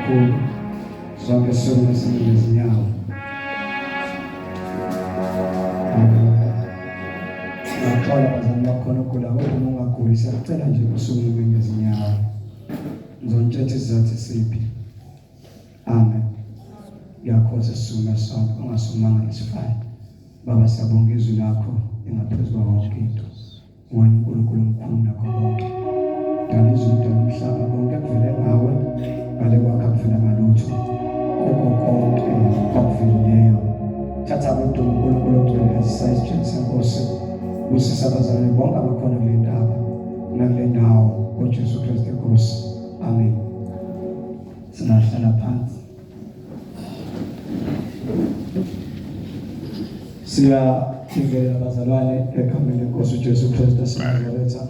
kakhulu. Sonke sisukume sime ngezinyawo. Ngiyaqala bazali bakhona ogula kodwa uma ungaguli siyacela nje usukume ngezinyawo. Ngizonitshela isizathu siphi. Amen. Ngiyakhoza sisukume sonke ungasumanga isifane. Baba siyabonga izwi lakho lingaphezu kwawo yonke into. Wena uNkulunkulu omkhulu nakho konke. Dala izulu, dala umhlaba, konke kuvele ngawe, ngale kwakho akuvela ngalutho. Kukho konke okuvelileyo. Thatha udumo uNkulunkulu ogcwele ezisa isitsheni senkosi. Busisa abazalwane bonke abakhona kule ntaba nakule ndawo ngoJesu Kristu inkosi. Amen. Singahlala phansi. Siyabingelela bazalwane egameni lenkosi uJesu Kristu waseNazaretha.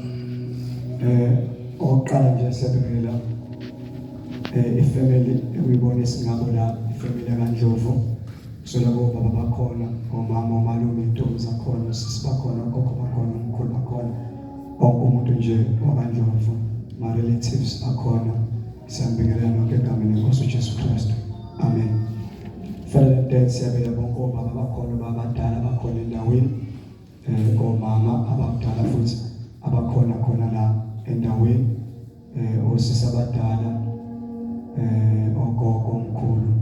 Okokuqala nje siyabingelela ifamily ekuyibona esingabo la, ifamily kaNdlovu. Sola bobaba bakhona, omama, omalume, intombi zakhona, osisi bakhona, ogogo bakhona, omkhulu bakhona. Wonke umuntu nje wakaNdlovu, ma relatives akhona. Siyambingelela nonke egameni lenkosi uJesu Kristu. Amen. Father and Dad siyabela bonke obaba bakhona babadala bakhona endaweni omama abadala futhi abakhona khona la endaweni osisi abadala ogogo omkhulu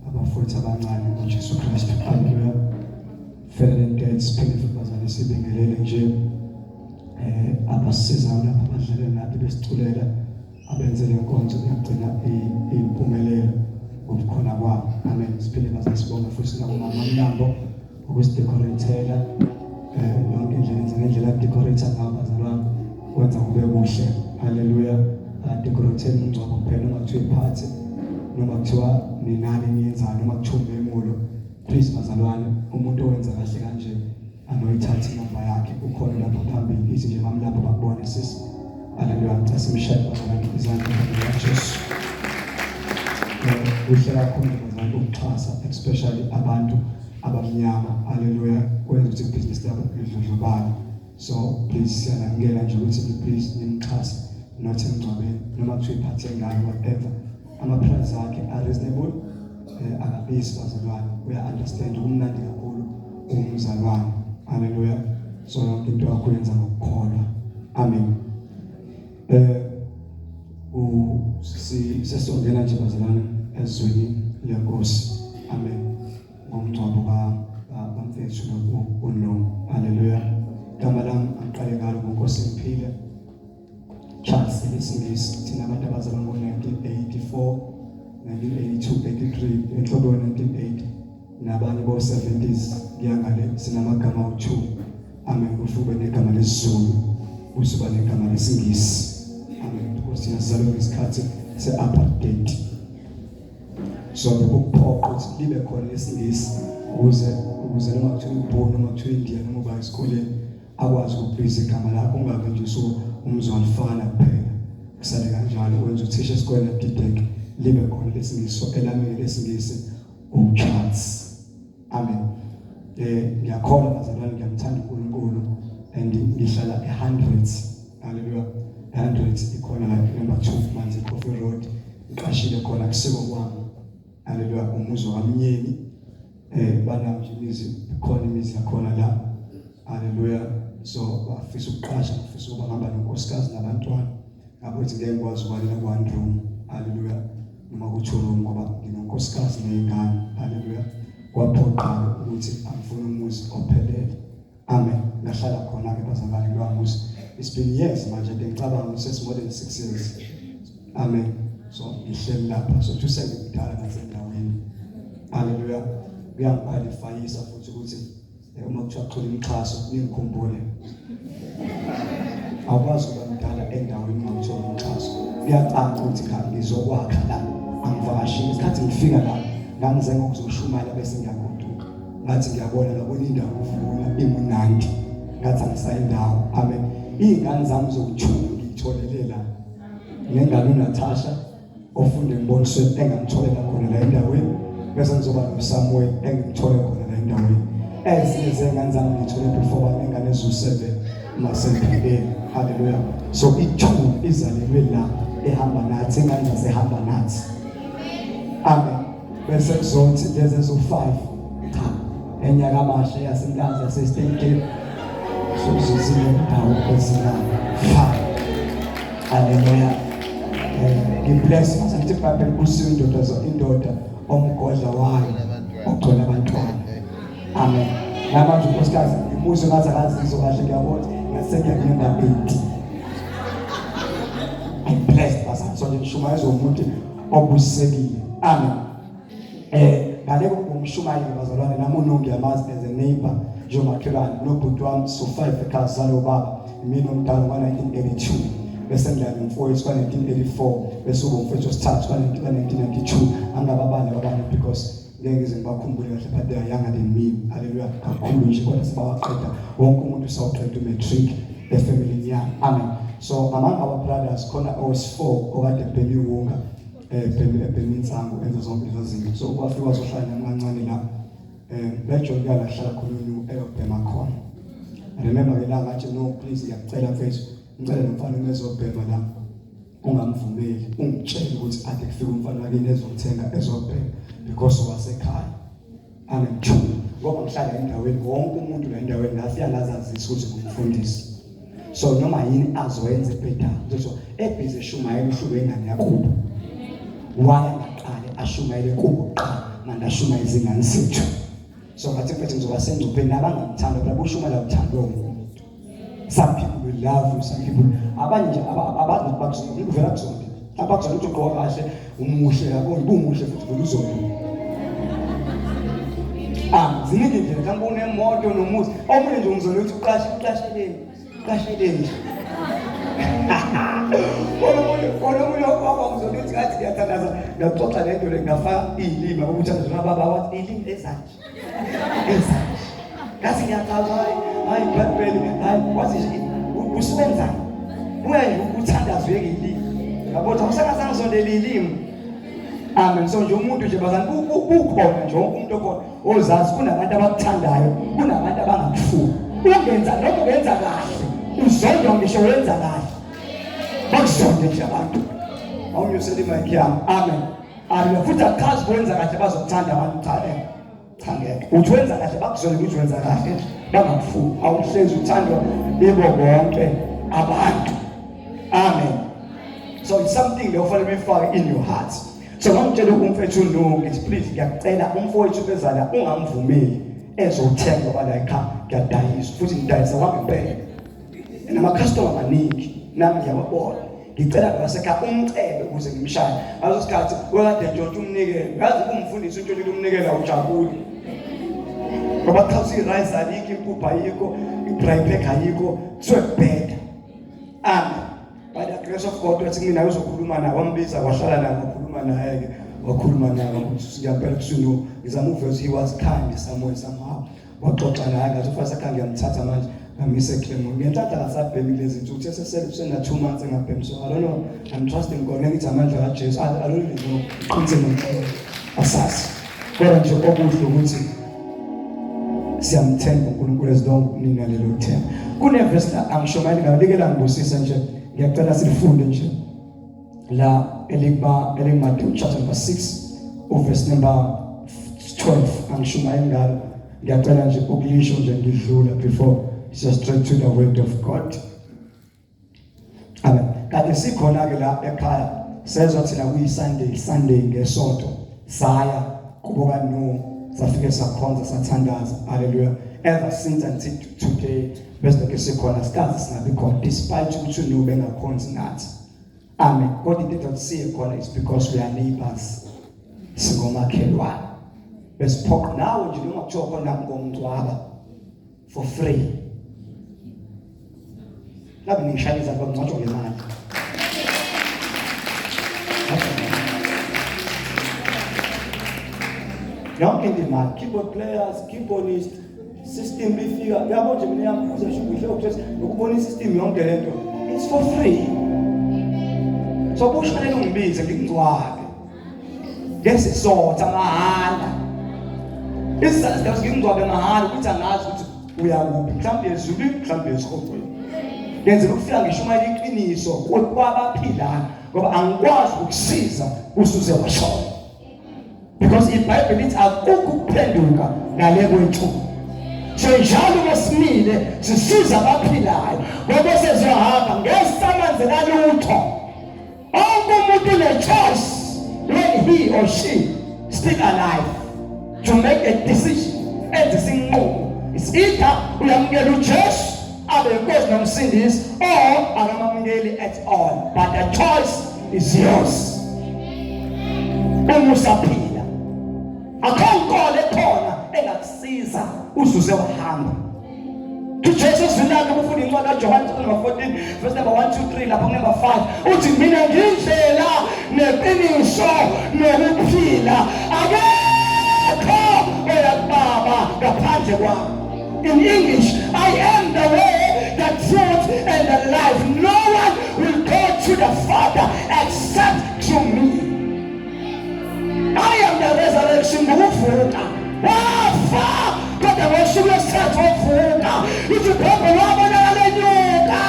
abafowethu abancane ngoJesu Kristu. Haleluya. Father and Dad siphinde futhi bazane sibingelele nje abasizayo lapha abadlale nathi besiculela abenze le nkonzo yagcina impumelelo ngobukhona kwabo. Amen. Siphinde baze sibonge futhi nakumama Mlambo ukusidecorate yonke indlela enze ngendlela adecorate ngayo bazalwane kwenza kube kuhle. Haleluya. Adecorate umngcwabo kuphela noma kuthiwa iphathi noma kuthiwa ninani niyenzani noma kuthiwa umemulo. Please bazalwane umuntu owenza kahle kanje anoyithatha inamba yakhe ukhona lapha phambili ithi nje mamlapho bakubone sisi. Haleluya. Ngicela simshaye bazalwane izandla zikaJesu. Kuhle kakhulu bazalwane ukuxhasa especially abantu abamnyama. Haleluya. Kwenza ukuthi ibhizinisi labo lidlondlobale. So please siyanamukela nje ukuthi please nimxhase not emngcwabeni noma kuthiwa iphathi engane whatever. Ama-price akhe are reasonable, akabizi bazalwane, uya understand kumnandi kakhulu umzalwane. Haleluya. So yonke into yakho uyenza ngokukholwa. Amen. Sesongena nje bazalwane ezweni lenkosi. Amen. Ngomngcwabo kamfethu uNomu. Haleluya. Igama lami angiqale ngalo ngoNkosi ngiphile. Charles elesingisi thina abantu abazalwa ngo-1984 1982 83 enhlobo yo-1980 nabanye bo-70s kuya ngale sinamagama awu-2. Amen. Kusho ube negama lesiZulu usuba negama lesingisi. Amen. Because thina sizalwe ngesikhathi se-apartheid, so bekuphoqa ukuthi libe khona lesingisi ukuze noma kuthiwa ibhunu noma kuthiwa indiya noma uba esikoleni akwazi ukubiza igama lakho, ungabe nje usu umzwalifana kuphela kusale kanjalo wenza uthisha esikoleni adideke. Libe khona lesingisi. Elami lesingisi uCharles. Amen. Ngiyakholwa bazalwane, ngiyamthanda uNkulunkulu and ngihlala eHundreds. Haleluya. Hundreds ikhona la number 2 Manzi Coffee Road. Ngiqashile khona kusiko kwami. Haleluya. Umuzi wamnyeni banawo nje imizi, khona imizi yakhona la. Haleluya. So bafisa ukuqasha, bafisa ukuba ngihamba nonkosikazi nabantwana. Ngabo ukuthi ngeke ngikwazi ukwalela ku one room. Haleluya. Noma ku two room ngoba nginonkosikazi nezingane. Haleluya. Kwaphoqa ukuthi angifune umuzi ophelele. Amen. Ngahlala khona ke bazalwane kulowa muzi. It's been years manje, ngicabanga ukuthi it's more than 6 years. Amen. So ngihleli lapha. So kuthi sengimdala nasendaweni. Haleluya. Kuyangiqualifyisa futhi ukuthi uma kuthiwa thola imixhaso ningikhumbule. Awukwazi ukuba mdala endaweni uma uthola umxhaso. Kuyacaca ukuthi cha ngizokwakha la. Angivakashile isikhathi ngifika la ngangize ngokuzoshumayela bese ngiyagoduka. Ngathi ngiyabona ngabona indawo uvuna imunandi. Ngathi angisayindawo. Amen. Iy'ngane zami zokuthunga ngiyitholele la. Nengane uNatasha ofunde embonisweni engangitholela khona la endaweni, bese ngizoba noSamuel engimthole khona la endaweni. Ezinye zey'ngane zami ngiyithole before banengane eziwu-7 masemphileni. Haleluya. So i-2 izalelwe la ehamba nathi, ingane zasehamba nathi. Amen. Bese kuzothi lezi ezo-5 cha enyakamasha yasentanzi yase-Eastern Cape sozuzile indawo ezina-5. Haleluya. Ngibless mase ngithi iBhayibheli kusiwe indoda indoda omgodla wayo ogcwele abantwana. Amen. Namanje unkosikazi ngimuzwe ngathi akazizwa kahle, ngiyabona ngase ngiyakunumber 8. I'm blessed bazalwane. So nje ngishumayeza umuntu obusekile. Amen. Ngale ngumshumayeli bazalwane, nami unongiyamazi as a neighbor njengomakhelwane nobhuti wami, so 5 ekhaya zalo baba, mina omdala ngo-1982, bese ngilanda umfowethu ka-1984, bese uba umfowethu wesithathu ka-1992. Angababali abanye because ngeke ngize ngibakhumbule kahle, but they are younger than me. Haleluya, kakhulu nje, kodwa sebawaqeda wonke umuntu, usawuqeda umatric efamily yami. Amen. So among our brothers khona owesi-4 okade ebhema iwunga, ebhema insangu, enza zonke lezo zinto. So wafika wazohlala nami kancane la, bejolika la hlala khona unu eyobhema khona. I remember ke la ngathi, no, please, ngiyakucela mfethu, ngicela lo mfana uma ezobhema la ungamvumeli, ungitshele ukuthi ade kufika umfana wakini ezothenga ezobhema because wasekhaya. Amen. Two, ngoba ngihlala endaweni wonke umuntu la endaweni ngafika ngazazisa ukuthi ngumfundisi, so noma yini azoyenza ebhedayo ngizothi ebhizi eshumayela uhlube ingane yakubo, waya ngaqale ashumayele kubo kuqala, manje ashumayele izingane zethu. So ngathi mfethu ngizoba sengcupheni nabangangithanda phela, bushumayela uthandwe umuntu. Some people will love you, some people, abanye nje abazi ukuthi bakuzonda, uvela kuzonda, abakuzonda ukuthi ugqoka kahle, umuhle, yabo, ubumuhle futhi vele uzonda. Ah, ziningi indlela, mhlawumbe unemoto nomuzi, omunye nje ungizonda ukuthi uqashe, uqasheleni, uqasheleni nje. Omunye waba ngizonda ukuthi ngathi ngiyathandaza, ngiyaxoxa lento le, ngafaka iy'limi, ngoba uthandaza nababa wathi iy'limi ezanje, ezanje. Ngathi ngiyachaza, hayi, hayi, iBhayibheli, hayi, wathi nje usebenzani? Uya nje ukuthandaza uyeke iy'limi. Yabo, awusengazange uzondele iy'limi. Amen. So nje umuntu nje bazani kukhona nje wonke umuntu okhona ozazi, kunabantu abakuthandayo, kunabantu abangakufuni. Ungenza noma ungenza kahle, uzondwa ngisho wenza kahle. Bakuzonde nje abantu. Awunyusele imic yami. Amen. Amen. Futhi akuchazi kwenza kahle bazokuthanda abantu, cha cha ngeke. Uthi wenza kahle bakuzonde ukuthi wenza kahle, bangakufuni. Awuhlezi uthandwa ibo bonke abantu. Amen. So it's something le ofanele uyifake in your heart. So ngangitshela umfethu no, ngithi please ngiyakucela umfowethu bezala ungamvumeli ezothenga ngoba la ekhaya ngiyadayisa futhi ngidayisa kwangempela. Nama-customer maningi nami ngiyawabona. Ngicela nabasekhaya umcebe ukuze ngimshaye. Ngaleso sikhathi wekade ntshontsha umnikelo. Yazi umfundisi untshontshile umnikelo awujabuli. Ngoba cha i-rice alikho, impuphu ayikho, i-dry pack ayikho, kuthiwe kubheda. Amen. By the grace of God wathi mina uzokhuluma naye, wambiza wahlala naye, wakhuluma naye ke, wakhuluma naye ukuthi ngiyapela kusino ngizama ukuveza he was kind somewhere somehow. Waxoxa naye ngathi ufasa khaya ngiyamthatha manje ngamise eClermont. Ngenhlanhla akasabhemi kulezi nsuku, uthe sesele kusena 2 months engabhemi, so I don't know, I'm trusting God, ngithi amandla kaJesu, I don't even know, ngiqinisile ngomxolo asazi. Kodwa nje okuhle ukuthi siyamthemba uNkulunkulu as long nina lelo themba. Kune verse la angishumayeli ngayo, like la ngibusisa nje, ngiyacela silifunde nje la elikuba elikuMatthew chapter number 6 uverse number 12. Angishumayeli ngalo, ngiyacela nje ukulisho nje ngidlula before it's straight to the word of God. Amen. Kade sikhona ke la ekhaya, sezwa thina kuyi Sunday, Sunday ngesonto saya kubo kaNo, safike sakhonza sathandaza. Hallelujah. Ever since until today bese sikhona, sikaze singabi khona despite ukuthi uNo bengakhonzi nathi. Amen. Kodwa into ethi siye khona is because we are neighbors, singomakhelwane, besiphoqa nawe nje noma kuthiwa khona ngomngcwaba for free. Ngabe ngishayela izandla, ngcwatshwa ngemali. Yonke into imali, keyboard players, keyboardist, system ifika, yabo nje mina yambuza nje kuhle ukuthi ngokubona isystem yonke lento it's for free. So kushanele ungibize ngikungcwabe ngesisotha mahhala. Isizathu ngikungcwabe mahhala ukuthi angazi ukuthi uyakuphi, mhlawumbe ezulwini, mhlawumbe esihogweni. Ngenzela ukufika ngishumayela iqiniso kwabaphilayo ngoba angikwazi ukukusiza usuze washona. Because iBhayibheli lithi akukho ukuphenduka ngale kwethu. So njalo uma simile sisiza abaphilayo ngoba sezohamba ngesamanzela lutho. Onke umuntu une choice when he or she still alive to make a decision enze isinqumo. It's either uyamukela uJesu abe inkosi nomsindisi or akamamukeli at all, but the choice is yours. Uma usaphila akho nkolo ekhona engakusiza uzuze wahamba. UJesu ezwini lakhe ufunda incwadi kaJohane chapter number 14 verse number 1 2 3 lapho number 5 uthi mina ngindlela neqiniso nokuphila akekho oya kubaba ngaphandle kwami. In English, I am the way, the truth, and the life. No one will go to the Father except through me. I am the resurrection, ngukuvuka. Wafa kodwa ngosuku lwesithathu wavuka. Ithi ibhayibheli wabonakala enyuka.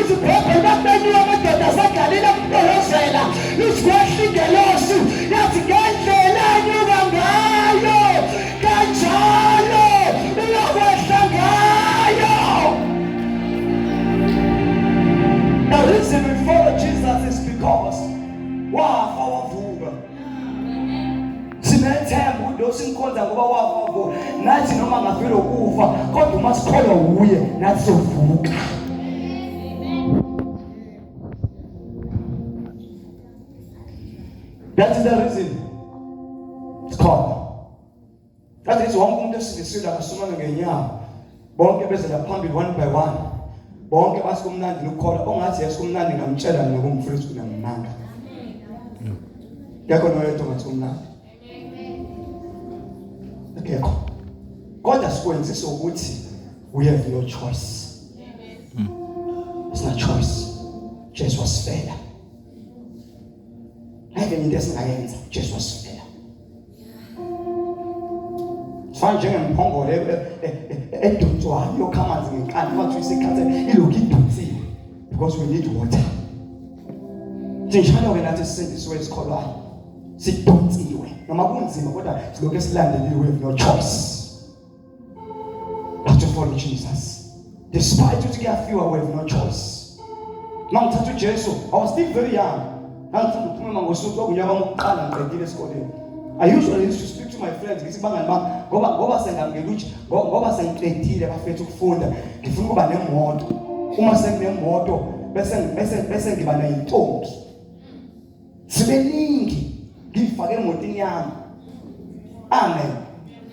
Ithi ibhayibheli bakubenyuka amadoda aseGalile amtolozela. Ithi kwehla ingelosi yathi ngendlela enyuka ngayo kanjalo uyokwehla ngayo. The reason we follow Jesus is because wafa wavuka. Sinethemba ukuthi lo simkhonza ngoba wafa wavuka, nathi noma ngafile ukufa kodwa uma sikholwa wuye nathi sovuka. That is the reason sikhona. Kathi ngithi wonke umuntu osindisiwe akasumame ngenyawo. Bonke beze la phambili one by one. Bonke bathi kumnandi ukukholwa. Ongathi yes kumnandi ngamtshela mina kumfundisi kunamanga. Akekho noyedwa ongathi kumnandi. Akekho. Kodwa sikwenzisa ukuthi we have no choice. It's not choice. Jesu wasifela. Ayikho into esingayenza. Jesu wasifela. Sifana njengemphongolo edonswayo yokha amanzi ngenkani kwathiwa isikhathi ilokhu idonsiwe because we need water. Njalo-ke nathi sisindisiwe esikholwayo sidonsiwe noma kunzima kodwa silokhu esilandeliwe, we have no choice but to follow Jesus. Despite ukuthi kuyafiwa, we have no choice. Mangithatha uJesu, I was still very young. Ngangifunda ukuphuma ngosuku kwakunyaka wami wokuqala ngiqedile esikoleni. I usually used to speak to my friends ngithi bangani bami ngoba sengamukela uJesu, ngoba sengiqedile bafethu ukufunda, ngifuna ukuba nemoto. Uma senginemoto bese ngiba neyintombi. Sibeningi ngifake emotini yami. Amen.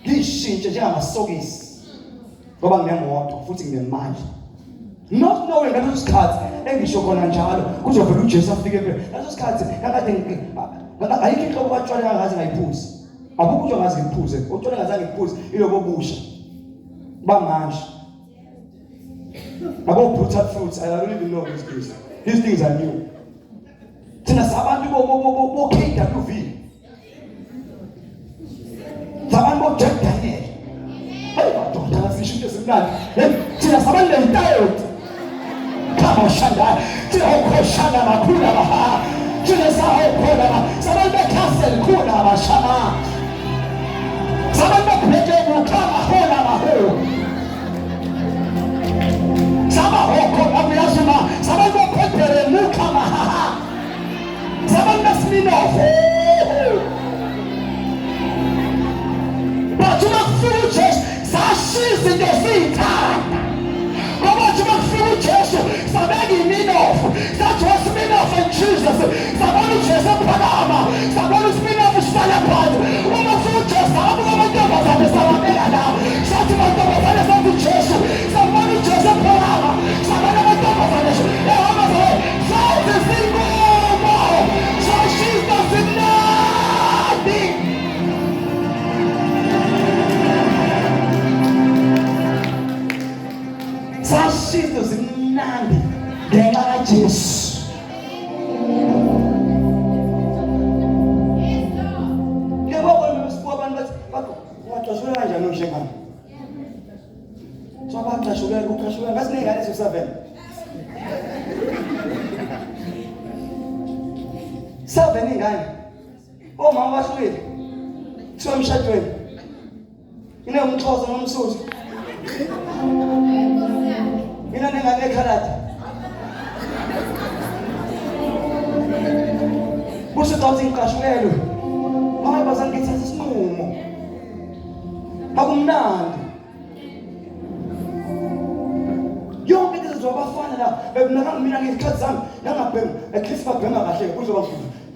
Ngishintshe njengamasokisi ngoba nginemoto futhi nginemali. Not knowing ngaleso sikhathi engisho khona njalo kuzovela uJesu afike kuye. Ngaleso sikhathi ngakade ayikho inhlobo katshwala engangaze ngayiphuza. Akukho utshwala ngaze ngiphuze. Utshwala ngaze ngiphuze ilobo busha. Bamanje. Abo brutal fruits, I don't even know these things. These things are new. Thina sabantu bo KWV. Sabantu bo Jack Daniel. Hey madoda ngasisho into ezimnandi. Hey thina sabantu lentayoti. Khama shanda. Thina okhoshana makhulu abaha. Thina sahokhona sabantu be castle khona abashama. Sabantu bephethe bukhama hona baho. Saba hokho abuyazuma sabantu bephethe mukha mahaha. Sabantu besiminofu. But uma kufika uJesu sashiya izinto siyithanda. Ngoba nje uma kufika uJesu sabeka iminofu. Sathi wasiminofu in Jesus. Sabona uJesu ephakama. Sabona usiminofu sisala phansi. Uma kufika uJesu sabuka amantombazane sawabeka la. Sathi mantombazane sathi Jesu. Sabona uJesu ephakama. Sabona amantombazane ehamba sathi singubo. Sashiya simnandi. Sashiya zimnandi ngenxa kaJesu. Yebo bona sibuka abantu bathi waqashula kanjani njengami? So abaqashuleka uqashuleka ngasiney'ngane eziwu-7. 7 ingane. Omama bahlukile. Kuthiwa emshadweni inomxhosa nomsuthu. Mina nengane ekhaladi. Kusho ukuthi ngiqashukelwe. Hayi bazange ngithathe isinqumo. Akumnandi. Yonke into ezenziwa abafana la bekunaka mina ngezikhathi zami ngangabhema at least babhema kahle kuzoba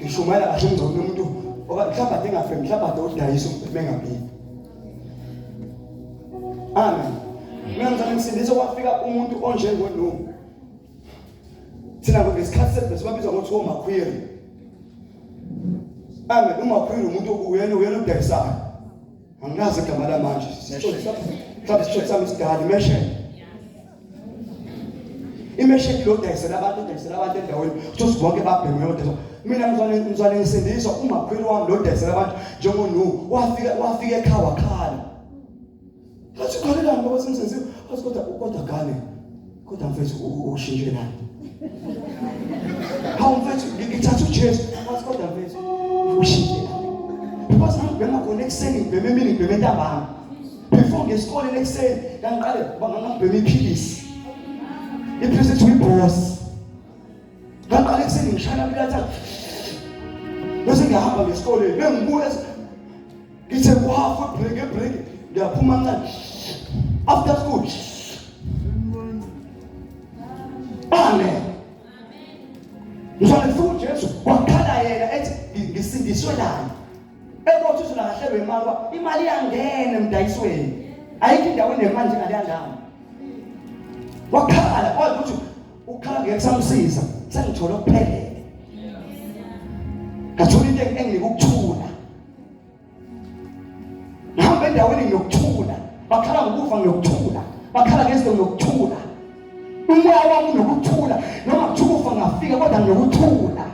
ngishumayela kahle umngcwabo umuntu oba mhlawumbe ade ngabhemi mhlawumbe ade udayisa umbheme engabhemi. Amen. Mina ngizama ngisindisa kwafika umuntu onjengoNoah. Thina ngesikhathi sethu besibabiza ngokuthi omakhwiri. Amen. Umakhwiri umuntu uyena uyena udayisayo. Angilazi igama lamanje. Mhlawumbe isitshotsi sami sidala imesheni. Imesheni lo dayisela abantu dayisela abantu endaweni. Uthi bonke babheme yodwa. Mina mzwane mzwane ngisindiswa umakhwiri wami lo dayisela abantu njengonu wafika wafika ekhaya wakhala. Athi ukhalelani baba sengisenziwe. Athi kodwa kodwa gane. Kodwa mfethu ushintshelani. Hawu mfethu ngithatha uJesu. Athi kodwa mfethu ushintshelani. Because ngangibhema khona ekuseni ngibhema emini ngibhema entambama. Before ngesikoleni ekuseni ngangiqale ngangibhema iphilisi. Iphilisi ethi uyiboss. Ngaqala ekuseni ngishaya ambilatha. Bese ngiyahamba ngesikoleni bengibuya ngithe kwafa break break ngiyaphuma kancane. After school. Amen. Ngizwana ngifuna uJesu wakhala yena ethi ngisindiswe naye. Ebothi uzolahlekelwa imali ngoba imali iyangena emdayisweni. Ayikho indawo enemali njengaleya ndawo. Wakhala kwazi ukuthi ukukhala ngeke kusamsiza sengithola okuphelele. Ngathola into enginika ukuthula. Ngihamba endaweni nginokuthula. Bakhala ngokufa nginokuthula. Bakhala ngezinto nginokuthula. Umoya wami unokuthula noma kuthiwa ukufa ngafika kodwa nginokuthula.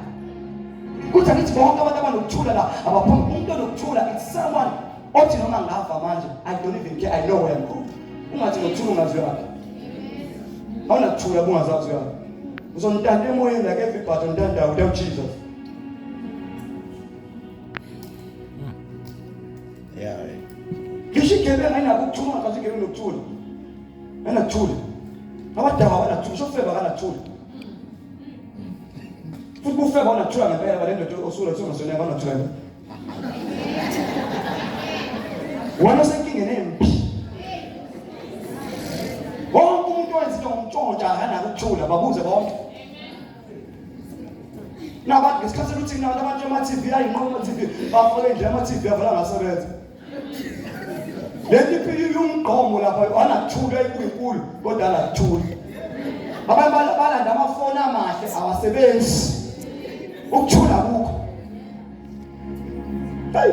Kuthi angithi bonke abantu abanokuthula la abaphumi umuntu onokuthula it's someone othi noma ngafa manje I don't even care I know where I'm going. Ungathi nokuthula ungazi uyaphi. Awunakuthula bungazazi uyaphi. Uzontanta emoyeni like everybody ontanta without Jesus. Yeah. Ngisho igebengu ayinako ukuthula ungacathi igebengu nokuthula. Ayinakuthula. Abadakwa abanakuthula, ngisho ufeba akanakuthula. Futhi kufeba awunakuthula ngempela bale ndoda osula kuthiwa ngasona awunakuthula ngempela. Wena usenkingeni embi. Wonke umuntu owenza into ngomtshontsha akanako ukuthula, babuze bonke. Nabantu ngesikhathi sokuthi kunabantu abantu ama-TV ayinqoba ama-TV bafake nje ama-TV avela ngasebenza. Le nto iphilile umgqomo lapha anakuthula inkulu kodwa anakuthula. Abanye balanda amafoni amahle awasebenzi. Ukuthula kukho. Hey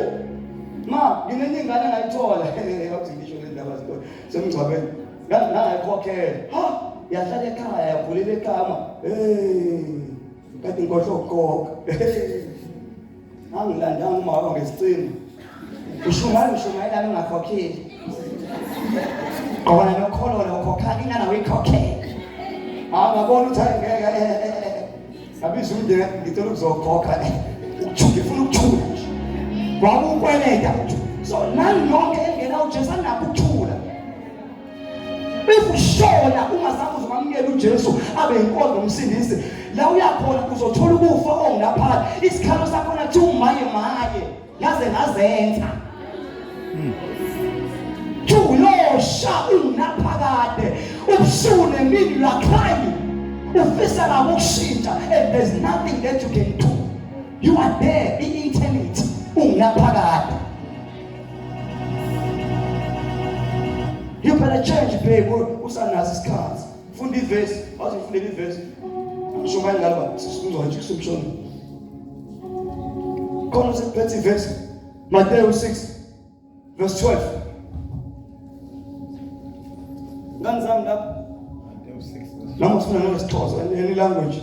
ma nginenye ingane engayithola yathi ngisho le ndaba zikole semngcwabeni ngangayikhokhela ha yahlala ekhaya yakhulela ekhaya ma hey kade ngikhohlwa ukuqoka angilandanga uma waba ngesicima ushumayela ushumayela ungakhokheli gqoka nokhololo ukhokha ingane awuyikhokhele hawu ngabona ukuthi hayi ngeke eh, eh, eh, ngabiza umndeni ngicela ukuzokhokha ukuthula ngifuna ukuthula nje kwakukweleta so nani nonke engena uJesu anakho ukuthula if ushona ungazange uzomamukela uJesu abe inkosi nomsindisi la uyakhona uzothola ukufa ongunaphakade isikhalo sakhona kuthiwa umaye maye ngaze ngazenza uyosha ungunaphakade ubusuku nemini you are crying ufisa ngako ukushintsha and there's nothing that you can do you are there i-eternity ungunaphakade you better change babe usanaso isikhathi funda ivesi waze ufundele ivesi angishumayeli ngalo baba sisungcwatshe kusumshona khona usekuphethe ivesi Mateyu 6 verse 12 ngani zami lapho Mateyu 6 noma ufuna nangesiXhosa any language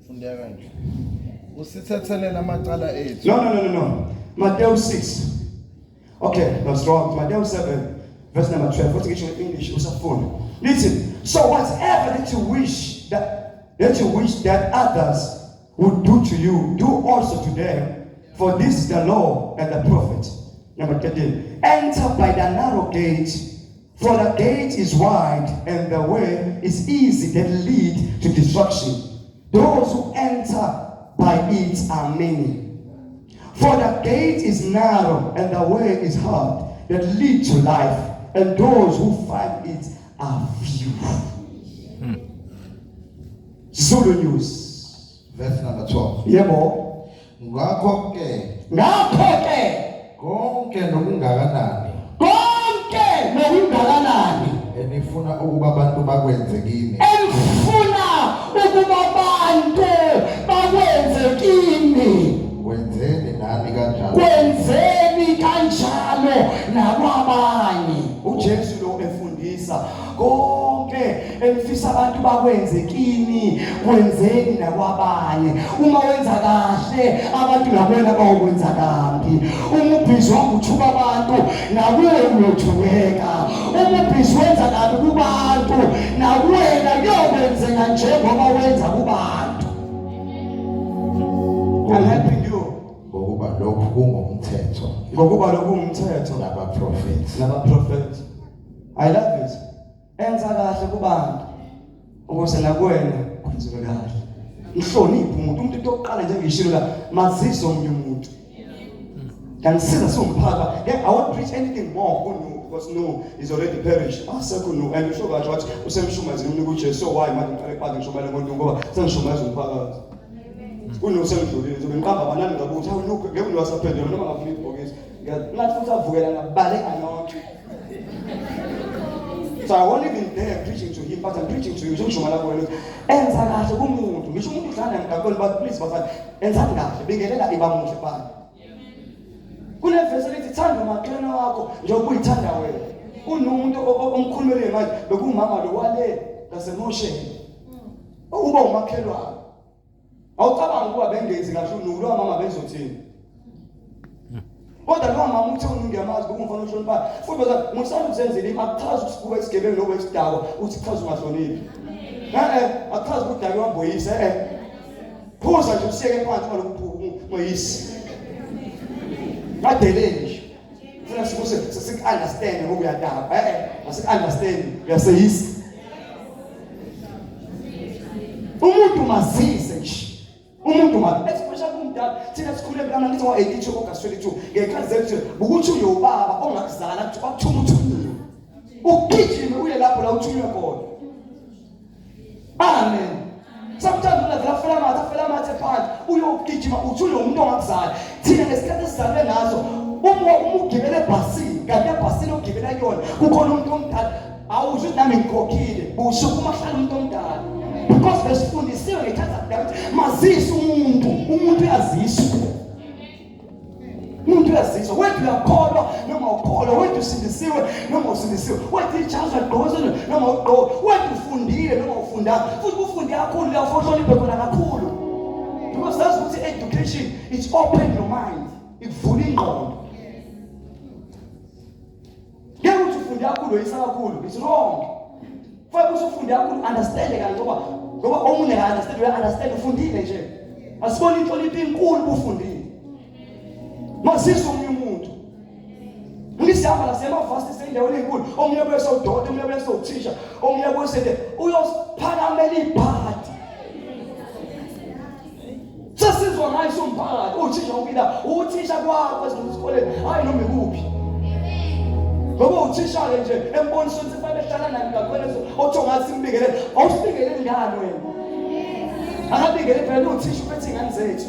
Fundeka kanje. Usithethelele amacala ethu. No, no, no, no, no. Matthew 6. Okay, that's wrong. Matthew 7, verse number 12. Futhi ngisho English usafuna. Listen. So whatever that you wish that you wish that others would do to you, do also to them, for this is the law and the prophet. Number 13. Enter by the narrow gate, for the gate is wide and the way is easy that lead to destruction. Those who enter by it are many. For the gate is narrow and the way is hard that lead to life, and those who find it are few. Zulu News. Verse number 12. Yebo. Ngakho ke Ngakho ke konke nokungakanani konke nokungakanani enifuna ukuba abantu bakwenze kini enifuna ukuba abantu bakwenze kini kwenzeni nani kanjalo. Kwenzeni kanjalo nakwabanye. uJesu lo efundisa konke enifisa abantu bakwenze kini, kwenzeni nakwabanye. Uma wenza kahle abantu nakwena bawukwenza kambi. Uma ubhizi wanguthuka abantu nakuwe uyothukeka. Uma ubhizi wenza kabi kubantu nakuwena kuyokwenzeka njengoba wenza kubantu. I'm helping you. Ngokuba lokhu kungumthetho Ngokuba lokhu umthetho nabaprofethi. Nabaprofethi. I love it. Enza kahle kubantu ukuze nakuwena kwenziwe kahle. Mhloniphe umuntu, umuntu into yokuqala nje ngishilo la, mazise omunye umuntu. Kanisiza siwumphakathi. Yeah, I won't preach anything more kuno because no is already perished. Asekho no and usho kahle wathi usemshumayezile umnika uJesu, so why manje ngiqale phansi ngishumayele ngoNtu ngoba sengishumayeza umphakathi. Kuno sengidlulile nje ngiqamba abanami ngabuthi hawu lokho ngeke unwasaphendula noma ngafuna ibhokisi. Ngathi futhi avukela ngabaleka nonke. So I won't even dare preaching to him, but I'm preaching to you. Ngishumayela kuwena ukuthi enza kahle kumuntu. Ngisho umuntu udlala emgaqweni, but please bazali, enzani kahle, bingelela iba muhle bani. Kunevesi elithi thanda umakhelwane wakho njengoba uyithanda wena. Kunomuntu omkhulumele manje bekumama lo wale ngasemosheni. Uba umakhelwane. Awucabangi ukuba bengenzi kahle unuku lo mama bezothini? Kodwa lo mama uthe unuku ngiyamazi bekumfana ohloniphayo. Futhi bazali ngisanda ukuzenzela imali, akuchazi ukuthi kuba isigebengu noba isidakwa, uthi chaza ungahloniphi. Eh akuchazi ukuthi udakwe wamboyisa eh. Phuza nje usiyeke phansi ngalokhu moyisi. Ngadeleli nje. Funa sikuse sik understand ngoba uyadakwa. Eh asik understand uyaseyisa. Umuntu mazise nje. Umuntu ma especially kumdala thina sikhule mntana ngithi ngo-82 August 22 ngey'khathi zethu ukuthi uyobaba ongakuzala kuthi kwakuthuma uthunyiwe ugijime uye lapho la uthunywe khona. Amen. Sometimes unavela afela amathe afela amathe phansi uyogijima uthi uyomuntu ongakuzala. Thina ngesikhathi esizalwe ngaso uma ugibele ebhasini kanti ebhasini ogibela kuyona kukhona umuntu omdala awuzwe ukuthi nami ngikhokhile busho uma kuhlala umuntu omdala because besifundisiwe ngekhathi zakudala ukuthi mazise umuntu, umuntu uyaziswa, umuntu uyaziswa. Wethu uyakholwa noma ukholwa, wethu usindisiwe noma usindisiwe, wethu ijazi uyagqoka noma ugqoka, wethu ufundile noma ufundanga, futhi ufunde kakhulu uyafohloniphe khona kakhulu because that's ukuthi education it's open your mind, ikuvula ingqondo. Ngeke uthi ufunde kakhulu uyisa kakhulu, it's wrong. Fanele ukuthi ufunde kakhulu understand kahle ngoba omunye ka understand uya understand ufundile nje. Asiboni inhlonipho inkulu ufundile. Masisa omunye umuntu. Ngisihamba la semavasti sendaweni enkulu, omunye bese udokotela, omunye bese uthisha, omunye bese uyosiphakamela ibhadi. Sesizwa ngayo somphakathi, uthisha ukila, uthisha kwakho esikoleni, hayi noma ikuphi. Ngoba uthisha ke nje embonisweni sefane behlala nani kakhulu otho ngathi simbingelele, awusibingeleli ngani wena? Akabingelele phela uthisha uphethe ingane zethu.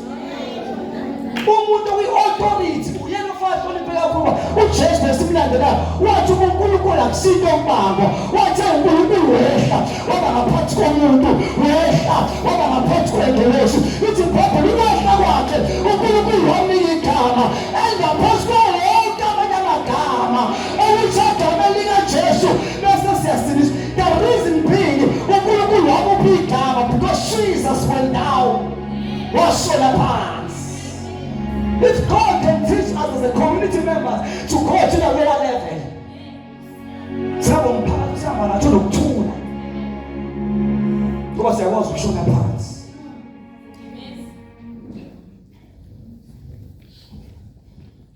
Umuntu oyi-authority uyena ofana hloniphe kakhulu. uJesu esimlandelayo wathi uNkulunkulu akusinto umbango, wathi uNkulunkulu wehla waba ngaphansi komuntu, wehla waba ngaphansi kwengelosi. Ithi iBhayibheli ukwehla kwakhe uNkulunkulu wamnika igama elingaphansi kwawo wonke amanye amagama, okuthi igama likaJesu bese siyasindiswa. The reason being uNkulunkulu wamupha igama because Jesus went down, washona phansi. If God can teach us as a community members to go to the lower level, singaba umphakathi sihamba nathi nokuthula ngoba siyakwazi ukushona phansi.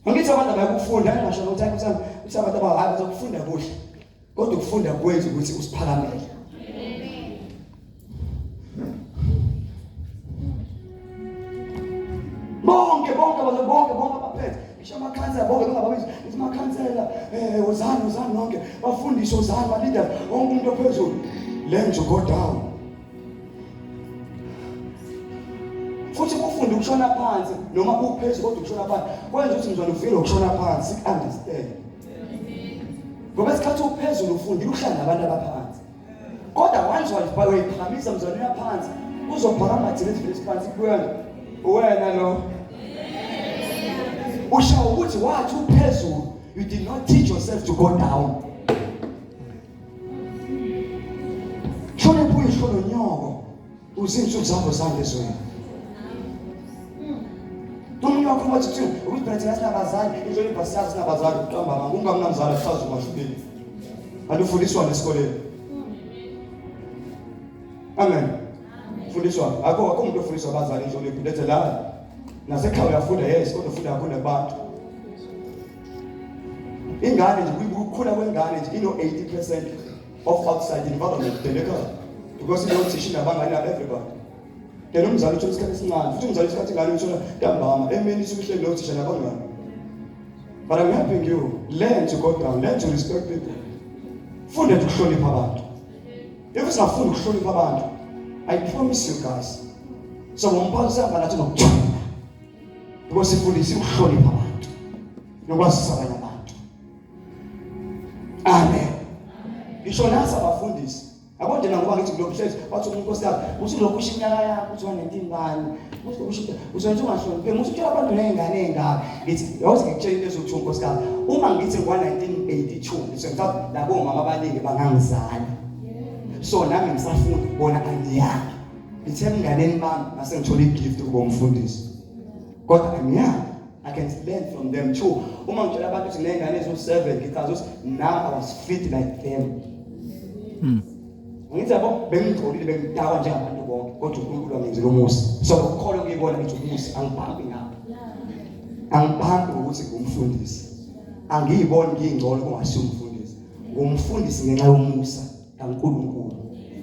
Angithi abantu abayakufunda ngisho ukuthi hayi uthi abantu abahayi bazokufunda kuhle. Kodwa ukufunda kwenza ukuthi usiphakamele. Bonke bonke baze bonke bonke abaphethe ngisho amakhansela bonke bengababizi ngithi amakhansela eh wozani wozani nonke bafundisi wozani ba leaders wonke umuntu ophezulu learn to go down futhi kufunde ukushona phansi noma uphezulu kodwa ukushona phansi kwenza ukuthi mzwana ufike ukushona phansi understand ngoba isikhathi uphezulu ufundile ukuhlala nabantu abaphansi kodwa once wayiphakamisa mzwana uyaphansi uzophakama thina esivele siphansi kubuya nje uwena lo usho ukuthi wathi uphezulu you did not teach yourself to go down shona buye shona nyoko uzinsuku zakho zangezweni omunye wakho wathi kuthiwa ukuthi phela thina sinabazali inhlonipho siyazi sinabazali uqamba amanga ungamnamzali akuchazi umahluleli kanti ufundiswa nesikoleni amen fundiswa akho akho umuntu ofundiswa abazali inhlonipho lethe la nasekhaya uyafunda yes kodwa ufunda kakhulu nakubantu ingane nje ukukhula kwengane nje ino 80% of outside environment than ekhaya because inothisha nabangani nabo everybody then umzali uthola isikhathi esincane futhi umzali isikhathi ingane uyithola ntambama emini isuke ihleli nothisha nabangani but I'm helping you learn to go down learn to respect people funde ukuhlonipha abantu if singafunda ukuhlonipha abantu I promise you guys so ngomphathi sihamba nathi nokuthula because sifundise ukuhlonipha abantu nokwazisa abanye abantu amen ngisho nasi abafundisi yabo nje ngoba ngithi kulokhu hlezi wathi umuntu nkosikazi usulokhu usho iminyaka yakho uthi wa-19 bani usho usenza ungahlonipheki usutshela abantu ney'ngane ey'ngaka ngithi yazi ngikutshela into ezokuthi unkosikazi uma ngithi ngwa-1982 ngisuke ngithatha labo mama abaningi bangangizali so nami ngisafunda bona angiyaki ngithe emnganeni bami ngase ngithola igift ukuba umfundisi kodwa angiyaki I can learn from them too. Uma ngitshela abantu ukuthi nginey'ngane eziwu-7 ngichaza ukuthi now I was fit like them. Ngithi yabo bengigcolile bengidakwa njengabantu bonke kodwa uNkulunkulu wangenzela umusa. So ukukholwa ngiyibona ngithi umusa angibhambi ngapha. Angibhambi ngokuthi ngumfundisi. Angiyiboni ngiyingcono kungasiyo umfundisi. Ngumfundisi ngenxa yomusa kaNkulunkulu.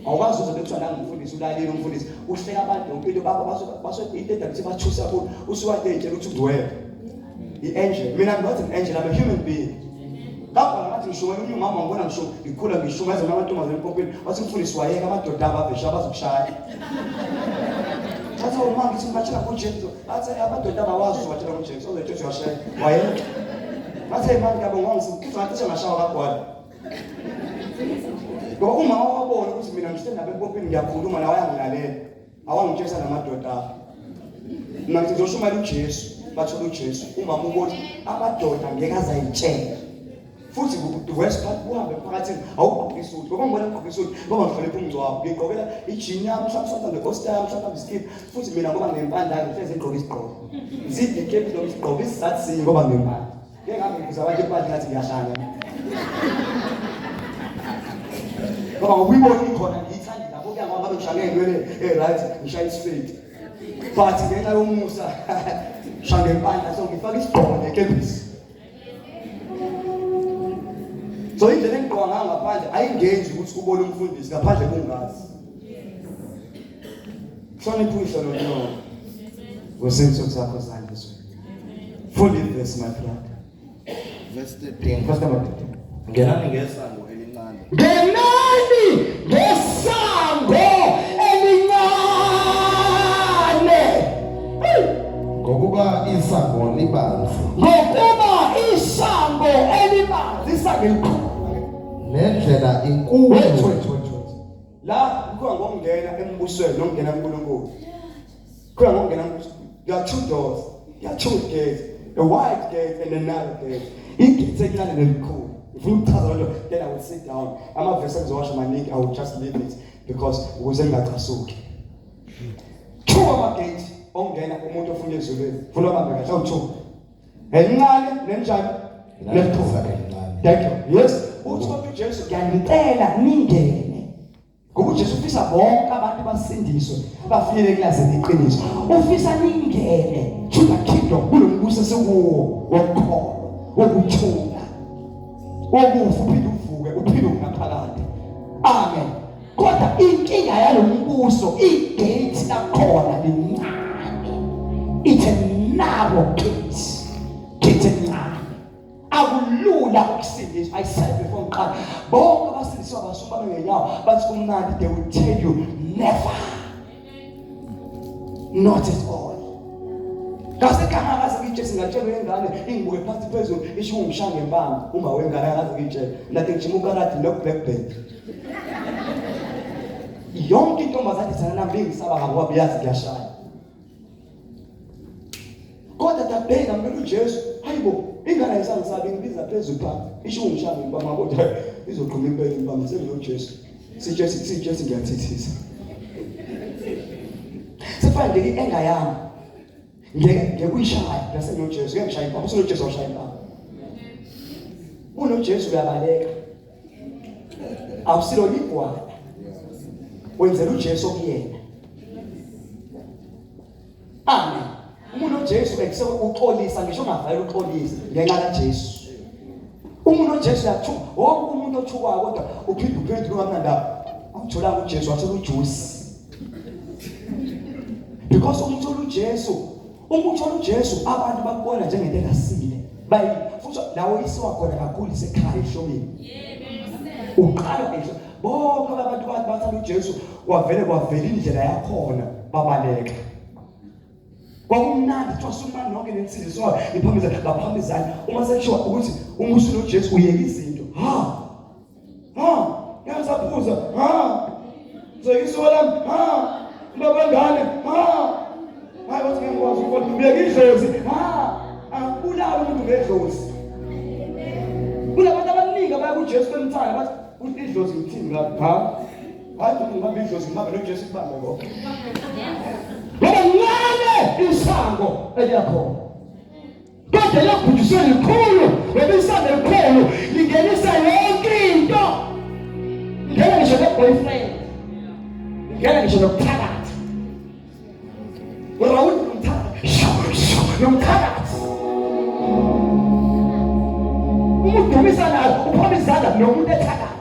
Awukwazi uze bekuthiwa nangumfundisi ulalile umfundisi uhleka abantu yonke into baba baso into edala ukuthi bathusa kakhulu usuwade ey'tshela ukuthi ungcwele i-angel mina I'm not an angel I'm a human being Ngakho ngathi ngishumayela omunye umama ngibona ngisho ngikhula ngishumayeza namantombazane empompeni wathi mfundisi wayeka amadoda abavesha abazokushaya. Thatha uma ngithi ngibatshela ngoJesu athi amadoda abawazi uzobatshela ngoJesu ozothi uyashaya wayeka. Ngathi manje ngiyabonga ngisithi ngathi ngashawa kagwala. Ngoba umama wabona ukuthi mina ngihleli nabo empompini ngiyakhuluma nawe ayangilalela. Awangitshela namadoda. Mina ngithi ngizoshumayela uJesu, bathola uJesu. Umama ubona amadoda ngeke azayitshela. Futhi the worst part kuhambe emphakathini awugqoki isuti. Ngoba ngibona ngigqoka isuti ngoba ngihlonipha umngcwabo. Ngigqokela ijini yami, mhlawumbe sometimes ne-costume yami, mhlawumbe isikipha. Futhi mina ngoba nginempandla ngihlezi ngigqoka isigqoko. Zidle ikephi noma isigqoko isizathu sinye ngoba nginempandla. Ngeke ngabe ngiphuza abantu impahla ngathi ngiyahlanya. Ngoba ngokuyibona ikhona ngiyithandile lapho kuya ngoba ngabe ngishaya ngey'nwele eh right ngishaya isifeti. But ngenxa yomusa shaya ngempandla so ngifaka isigqoko nekepisi. So indlela engigqoka ngayo ngaphandle ayingenzi ukuthi ubone umfundisi ngaphandle kungazi. Hlonipha uyihlo nonyoko. Ngosensuku zakho zandiswe. Funda ivesi my brother. Verse 13. Verse number 13. Ngenani ngesango elincane. Ngenani ngesango elincane. Hey! Ngokuba isango libanzi Ngokuba isango elibanzi isango elikhulu. nendlela inkulu Wait, wait, wait, wait. La kukhona ngokungena embusweni nokungena kuNkulunkulu. Khona ngokungena embusweni. There are two doors. There are two gates. A wide gate and a narrow gate. Igate elincane nelikhulu. Ngifuna ukuchaza lento then I will sit down. Amavesi engizowasho maningi I will just leave it because ukuze ngingacasuki. Two ama gate ongena umuntu ofuna ezulwini. Funa ubambe kahle awu two. Elincane nenjani? Nelikhulu. Elincane. Thank you. Yes, uthi kodwa uJesu ngiyanicela ningene. Ngoba uJesu ufisa bonke abantu basindiswe, bafinyelele kulazini iqiniso. Ufisa ningene to the kingdom kulombuso esikuwo wokukholwa. Wokuthula. Wokufa uphinde uvuke uphile unaphakade. Amen. Kodwa inkinga yalombuso igate lakhona lincane. It's a narrow gate. Gate encane. Akulula ukusindiswa. I said before ngiqala. Bonke abasindiswa basuma bengenyawo bathi kumnandi they will tell you never. Not at all. Ngasekhaya ngaze ngitshese ngatshelwa ingane ingibuke phansi phezulu isho ungishaya ngempama uma wengane akaze ngitshele nathi ngijima ukarate no black belt. Yonke intombazane ithana nami ingisaba kabi ngoba iyazi ngiyashaya. Kodwa dabheka ngamela uJesu hayibo ingane ayisangisabi ngibiza phezulu phansi isho ungishaya ngempama kodwa izoqhuma impela impama senginoJesu. Sitshesi sitshesi ngiyathithisa. Sefana nje enga yami. Ngeke ngeke uyishaya bese noJesu ngeke ngishaya impama usunoJesu awushaya impama. UnoJesu uyabaleka. Awusilo ligwala. Wenzela uJesu okuyena. Amen. Umuntu oJesu ekuse uxolisa ngisho ungavele uxolisa ngenxa kaJesu. Umuntu oJesu uyathuka, wonke umuntu othukwayo kodwa uphinde uphendule ungamnandaba. Awutholanga uJesu wathola ujuice. Because uma uthola uJesu, uma uthola uJesu abantu bakubona njengento engasile. Bayi futhi lawo isiwa khona kakhulu isekhaya ehlobeni. Uqala ngisho bonke abantu bathi bathanda uJesu kwavele kwavela indlela yakhona babaleka. Kwakumnandi kuthiwa sumani nonke nensindiso niphambiza baphambizana uma sekushiwa ukuthi uma usunoJesu uyeka izinto ha ha ngisaphuza ha ngizokiswa lami ha baba ngane ha hayi wathi ngeke ngikwazi ukubona uyeka idlozi ha akubulali umuntu ngedlozi kunabantu abaningi abaya kuJesu bemthanda bathi idlozi ngithini ngapha ha hayi ukuthi ngibambe idlozi ngibambe noJesu kubambe konke ngoba ncane isango eliyakhona kodwa liyobhujiswa likhulu ngoba isango elikhulu lingenisa yonke into ngena ngisho ne-boyfriend ngena ngisho nokuthakatha urawundi nomthakathi nomthakathi uma udumisa nayo uphoma izandla nomuntu ethakatha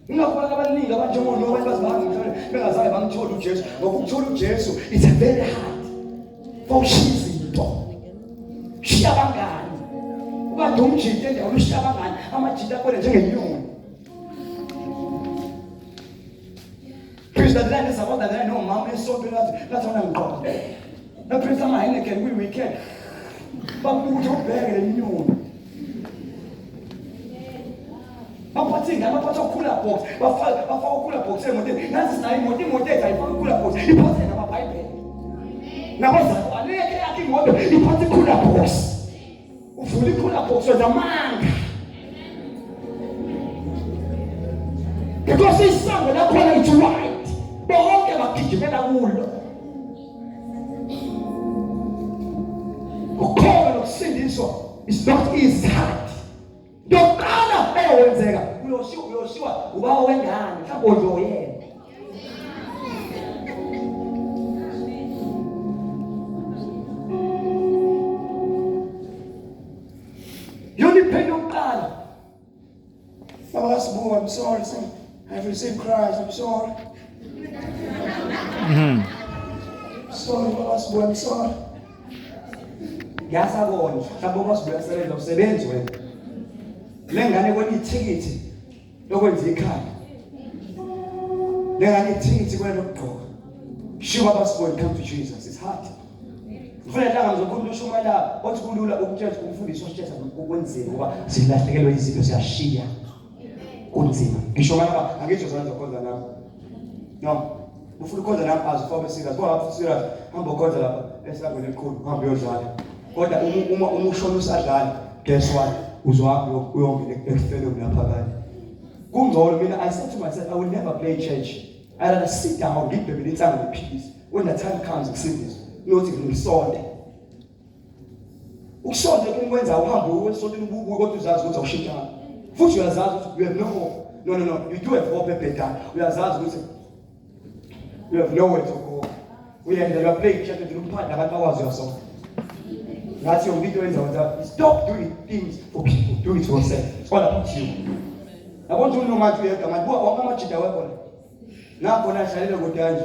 Ingakho abaningi abanjengono abantu bazibanga mhlawumbe bengazange bamthole uJesu ngoba ukuthola uJesu it's a very hard for ushiya izinto shiya abangani ubade umjinto endaweni ushiya abangani amajinto akubona njengenyoni Praise the Lord sabona la nomama esontweni lathi lathi wona ngiqoqa Naphilisa ama Heineken kwi weekend babuthi ubheke lenyoni baphatha ingane baphatha ukhula box bafaka bafaka ukhula box emotweni nathi sinayo imoto imoto ethu ayifaka ukhula box iphathe namabhayibheli nabazalwane yakhe yakhe imoto iphathe ikhula box uvula ikhula box wenza amanga because isango lakhona it's white bonke bagijimela kulo ukukholwa nokusindiswa is not easy hard Ndokuqala eyowenzeka uyoshiwa uyoshiwa ubaba wengane mhlawumbe odloyena. Yona ipheni yokuqala. Baba kaSibuka, I'm sorry, sir. I've received Christ, I'm sorry. Sorry, Baba Sibuka, I'm sorry. Ngiyasabona mhlawumbe uma sibuya sebenza usebenzi wena. Le ngane kwenye ithikithi lokwenza ikhaya. Le ngane ithikithi kwena lokugqoka. Shiwa basibone come to Jesus. It's hard. Ngifuna hlanga ngizokhuluma ushumayela othi kulula ukutshela umfundisi ositshela ukwenzima ngoba silahlekelwe izinto siyashiya. Kunzima. Ngisho ngaba angisho zona zokhonza nami. No. Ufuna ukhonza nami azifobe serious. Kodwa serious hamba ukhonza lapha esangweni elikhulu hamba uyodlala. Kodwa uma uma uma ushona usadlala guess what? Uzohamba uyongena ekufeni okunaphakade. Kungcono mina I said to myself I will never play church. I rather sit down ngibhebele insangu ngiphilise. When the time comes ngisindiswe. Uyothi ngisonte. Ukusonta kukwenza uhambe uye esontweni ububuye kodwa uzazi ukuthi awushintshanga. Futhi uyazazi ukuthi you have no hope. No no no, you do have hope ebhedayo. Uyazazi ukuthi you have nowhere to go. Uyenzelwa play church umphanda abantu bakwazi uyasonga. Ngathi yonke into yenza wenza stop doing things for people, do it for yourself. It's all about you. Yabona nje unomathi uyedwa manje buka wonke amajida webona. Nakho la hlalele kude kanje.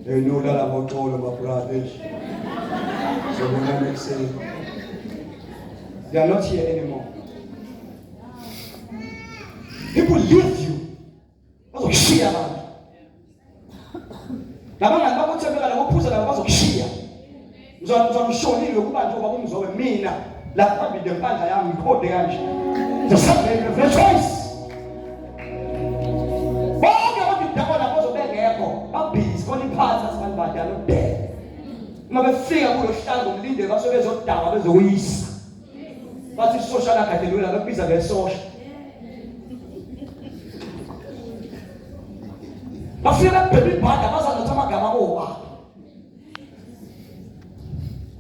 Hey no lala ngoxolo my brother. Sobonana ekuseni. They are not here anymore. People leave you. Bazokushiya abantu. Nabangani bakho uthembeka nabo uphuza nabo bazokushiya. Ngizwa ngishonile ukuba nje ubaba umzobe mina la phambili nempandla yami ngikhode kanje. Just have no choice. Bonke abantu idakwa lapho bazobengekho babhizi khona iphathi asibantu badala ubheke. Uma befika kulo hlala ngomlindelo basuke bezodakwa bezokuyisa. Bathi isosha lagadelwe la bekubiza ngesosha. Bafike bebhema ibhanda bazanotha amagama obaba.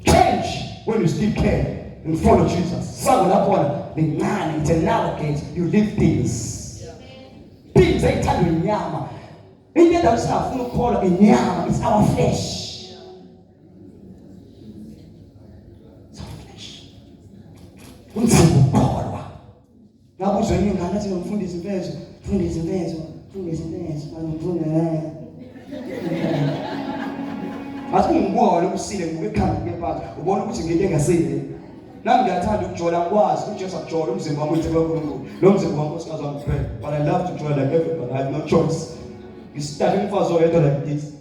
Change when you still can and follow Jesus. Sango lakhona lincane, it's a narrow gate. You leave things. Things eyithandwa inyama. Into endawo singafuni ukukholwa inyama is our flesh. It's our flesh. Kunzima ukukholwa. Ngabuzwa enye ingane athi ngomfundisi mfethu, mfundisi mfethu, mfundisi mfethu, ngimfundele. Athi ungibuka wena usile ngibuka ekhanda kuye phansi, ubona ukuthi ngento engasile. Nami ngiyathanda ukujola ngikwazi uJesu akujola umzimba wami uthebe uNkulunkulu. Lo mzimba wami unkosikazi wami kuphela. But I love to jola like everybody. I have no choice. Ngisithathe umfazi oyedwa like this.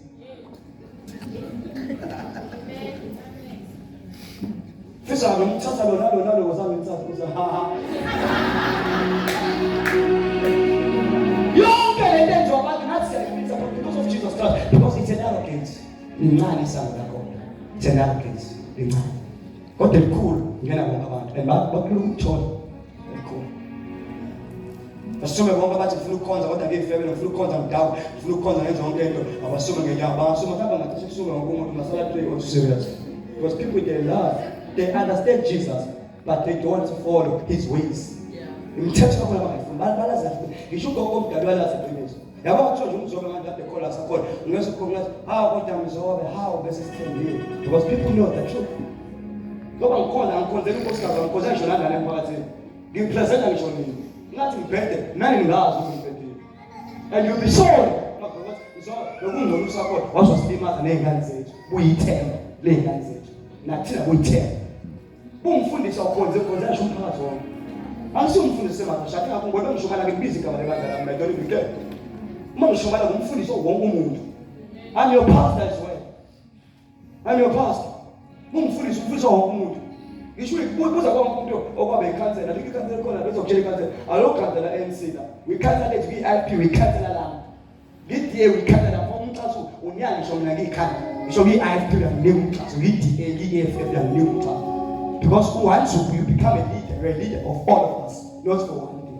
Fisa ngimthatha lona lona lo wazange ngithatha uza ha ha. Yonke lento enziwa abantu nathi siyayifisa but because of Jesus Christ because it's an arrogance. Lincane isango lakhona. It's an arrogance. Lincane. Kodwa elikhulu ngena bonke abantu and bakulula ukuthola elikhulu. Basume bonke abathi ngifuna ukukhonza kodwa ngiyifebe ngifuna ukukhonza ngidakwe ngifuna ukukhonza ngenza yonke into abasume ngenyawo bangasuma mhlawumbe ngacishe kusuke wonke umuntu masala three or two serious because people they love they understand Jesus but they don't follow his ways. Imithetho yakho abangayifuni balazi kahle ngisho ugogo omdala uyalazi iqiniso. Yabo kuthiwa nje umzobe manje kade khola sakhona ungeze ukhona ngathi hawu kodwa mzobe hawu bese sithembile because people know the truth. Ngoba ngikhona ngikhonzela unkosikazi ngikhonzela ngisho nangane emphakathini. Ngipresenta ngisho nini. Ngathi ngibhede nani ningazi ukuthi ngibhedile. And you'll be sorry. Lokungcono usakhona wazosilimaza nezingane zethu. Buyithemba lezingane zethu. Nathina buyithemba. Ungifundisa ukhonze ukhonze ngisho umphakathi wonke. Angisumfundisi semadosha athi ngakho ngoba ngisho ngeke ngibize igama lebandla lami I don't even care. Uma ngisho ngala ngumfundisi wonke umuntu. I'm your pastor as well. I'm your pastor. Ungifundisi umfundisi wonke umuntu. Ngisho uyibuza konke umuntu okwabe ikhansela, likho ikhansela khona bezokutshela ikhansela. Alo khansela ANC la. We khansela lethu kwi-IP we khansela lami. Ngi-DA uyikhansela lapho umxhaso unyaka ngisho mina ngiyikhanda. Ngisho ngiyi-IFP uyanginika umxhaso, ngiyi-DA ngiyi-EFF uyanginika umxhaso. Because once you become a leader, you're a leader of all of us, not for one thing.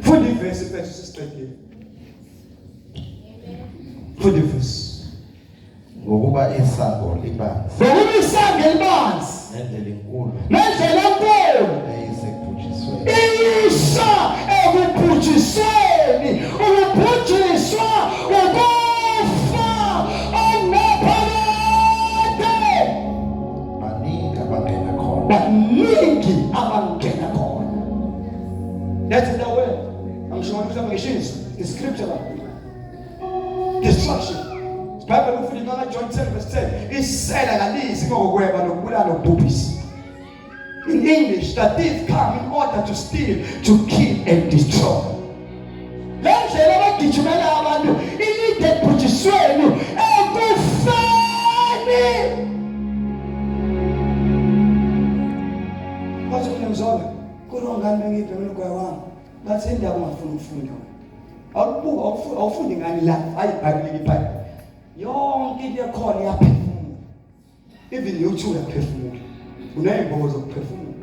Funda ivesi mfethu sesiqedile. Funda ivesi. Ngokuba isango libanzi Ngokuba isango elibanzi nendlela inkulu nendlela enkulu eyisekubhujisweni iyisa ekubhujisweni ukubhujiswa ukufa ongaphakade baningi abangena khona baningi abangena khona. That's the way. Angisho ukuthi ngisho the scripture la destruction. Bible ufuna incwadi John 10 verse 10 isela kalizi ngokweba nokubulala nokubhubhisa. In English, the thief come in order to steal, to kill and destroy. Le ndlela abagijimela abantu ilide ekubhujisweni ekufeni. Bathi kunemzobe kulongani bengibhemela ugwayi wami. Bathi indaba ungafuni ukufunda wena. Awubuka awufundi ngani la hayi iBhayibheli iBhayibheli. Yonke into ekhona iyaphefumula. Even you too uyaphefumula. Uneyimbobo zokuphefumula.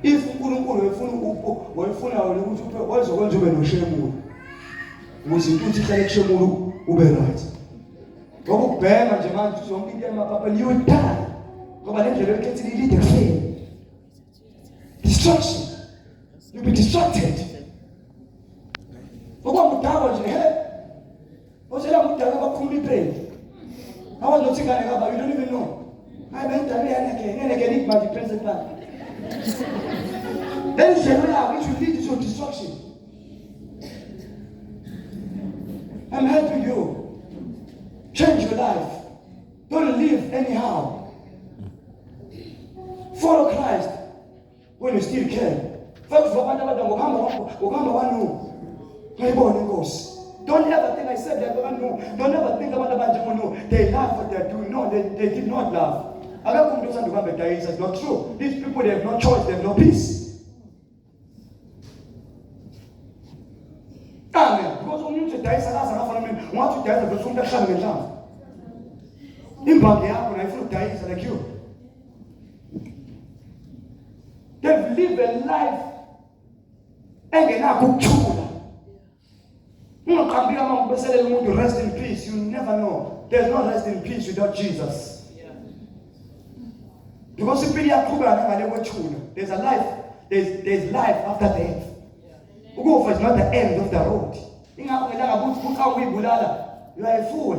If uNkulunkulu wefuna wayefuna wena ukuthi uphe wayezokwenza ube noshemula. Ukuze intuthu ihlale kushemula ube right. Ngoba ukubhema nje manje ukuthi yonke into emaphapheni you will die. Ngoba le ndlela oyikhethile ilide ekufeni. Destruction. You'll be distracted. Ngoba mudakwa nje he. Otshela ngudala bakhuluma ipheli. Awazi nokuthi ingane kaba you don't even know. Hayi bengidala yaneke, ngeneke need manje principal. Then indlela yakho it will lead to destruction. I'm helping you. Change your life. Don't live anyhow. Follow Christ when you still can. Fekuvuka abantu abadala ngokuhamba ngokuhamba kwanu. Ngayibona inkosi. Don't ever think I said that no. Don't ever think abantu abanjengo no. They love what they are doing. No, they did not love. Akekho umuntu othanda ukuhamba edayisa. It's not true. These people, they have no choice. They have no peace. Amen. Because umuntu edayisa akaze akafana mina. Ungathi udayisa bese umuntu ahlale ngenhlamvu. Imbangi yakho nayo ifuna ukudayisa like you. They've lived a life engenakho ukuthula. Ungaqambi ama ubeselela umuntu rest in peace. You never know. There's no rest in peace without Jesus. Because impilo iyaqhubeka nangale kwethuna. There's a life. There's life after death. Ukufa is not the end of the road. Ingakho ngelanga ukuthi uqala ukuyibulala, you are a fool.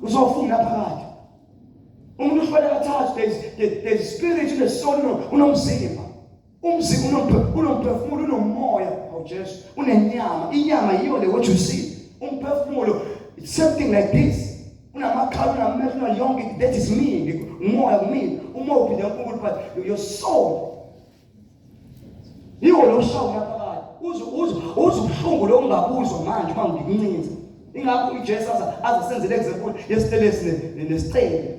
Uzofuna phakathi. Umuntu uhlwele kathathu, there's spirit, une soul, unomzimba. Umzimba unomphefumulo, unomoya, oh Jesu, unenyama. Inyama yiyo le what you see. Umphefumulo, it's something like this. Unamakhala, unamehlo, una yonke, that is me. Umoya kumina. Umoya uphinde uNkulunkulu, but your soul yiwo lo shawu ngaphakathi. Uze ubuhlungu lo ungabuzwa manje uma ngikuncinza. Ingakho uJesu aze senzele example yesitelesi nesicebi.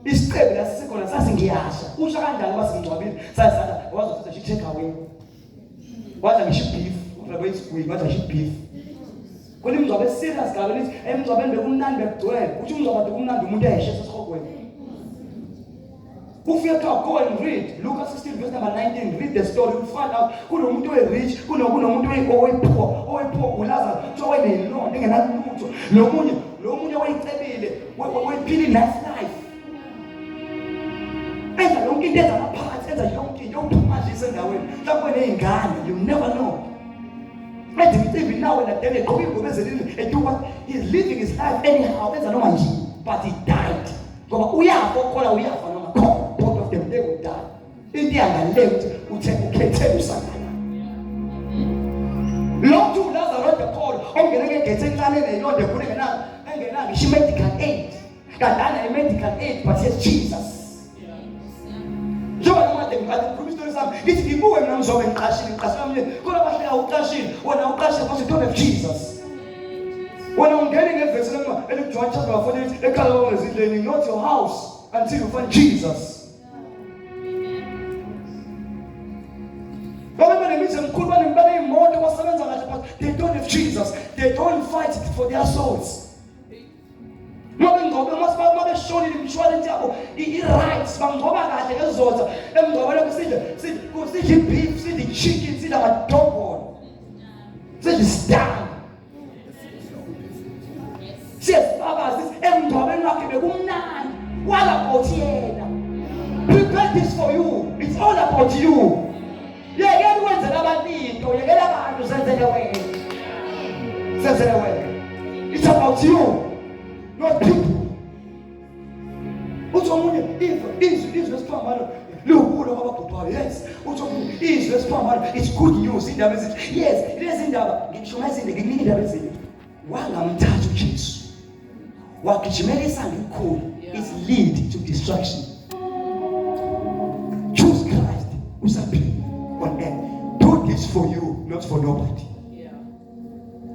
Isicebi la sikhona sasingiyasha. Usha kanjani uma singcwabile? Sasanda wazothatha nje take away. Wadla ngisho beef, wadla isigwini, wadla ngisho beef. Kule mngcwabo serious kabi lithi emngcwabeni bekumnandi bekugcwele. Uthi umngcwabo bekumnandi umuntu eyeshe esihogweni. Ufika kuthiwa go and read Luka 16 verse number 19, read the story, you find out kunomuntu oyi-rich, kunomuntu oyi-poor, oyi-poor uLazarus, kuthiwa wayeneyilonda engenalutho. Lo munye wayicebile, wayephila i-nice life. Enza yonke into, enza amaphathi, enza yonke into, uphuma nje endaweni. Mhlawumbe uney'ngane, you never know. Enza imicimbi nawe nadele, egqoka iy'ngubo ezelile, eduka, he's living his life anyhow, enza noma nje, but he died. Ngoba uyafa okhola, uyafa noma khona, both of them they will die. Into yangale ukuthi uthe ukhethele usangana. Lo muntu uLazarus odekhola, ongene ngegethe encane neyilonda ekhule engenako ngisho i-medical aid. Kanti anayo i-medical aid, but yes Jesus. Njengoba noma kade ngikhuluma isitori sami, ngithi ngibuke mina ngizobe ngiqashile, ngiqashile mina. Kodwa abahleka uqashile, wena uqashile because you don't have Jesus. Wena ungene ngevesi lema eliku-John chapter 14 ekhala kwezindleni, not your house until you find Jesus. Ngoba banemizi emikhulu, baney'moto, basebenza kahle, but they don't have Jesus. They don't fight for their souls. Uma beshonile imishwalense yabo i-rights, bangcoba kahle ngezotha emngcwabeni sidla i-beef, sidla i-chicken, sidla amadombolo, sidla isitanga, siyesibabazi emngcwabeni wakhe bekumnandi. What about yena? Prepare this for you. It's all about you. Yekela ukwenzela abantu into, yekela abantu, zenzele wena, zenzele wena. It's about you, not people. Uthi omunye izwi lesiphambano liwubulo kwababhubhayo. Yes, uthi omunye izwi lesiphambano it's good news, indaba ezithi yes, lezi ndaba ngisho izinto, ngikunika indaba ezinto. Wangamthatha uJesu, wagijimela isango elikhulu. It's lead to destruction. Choose Christ usaphila on earth. Do this for you, not for nobody.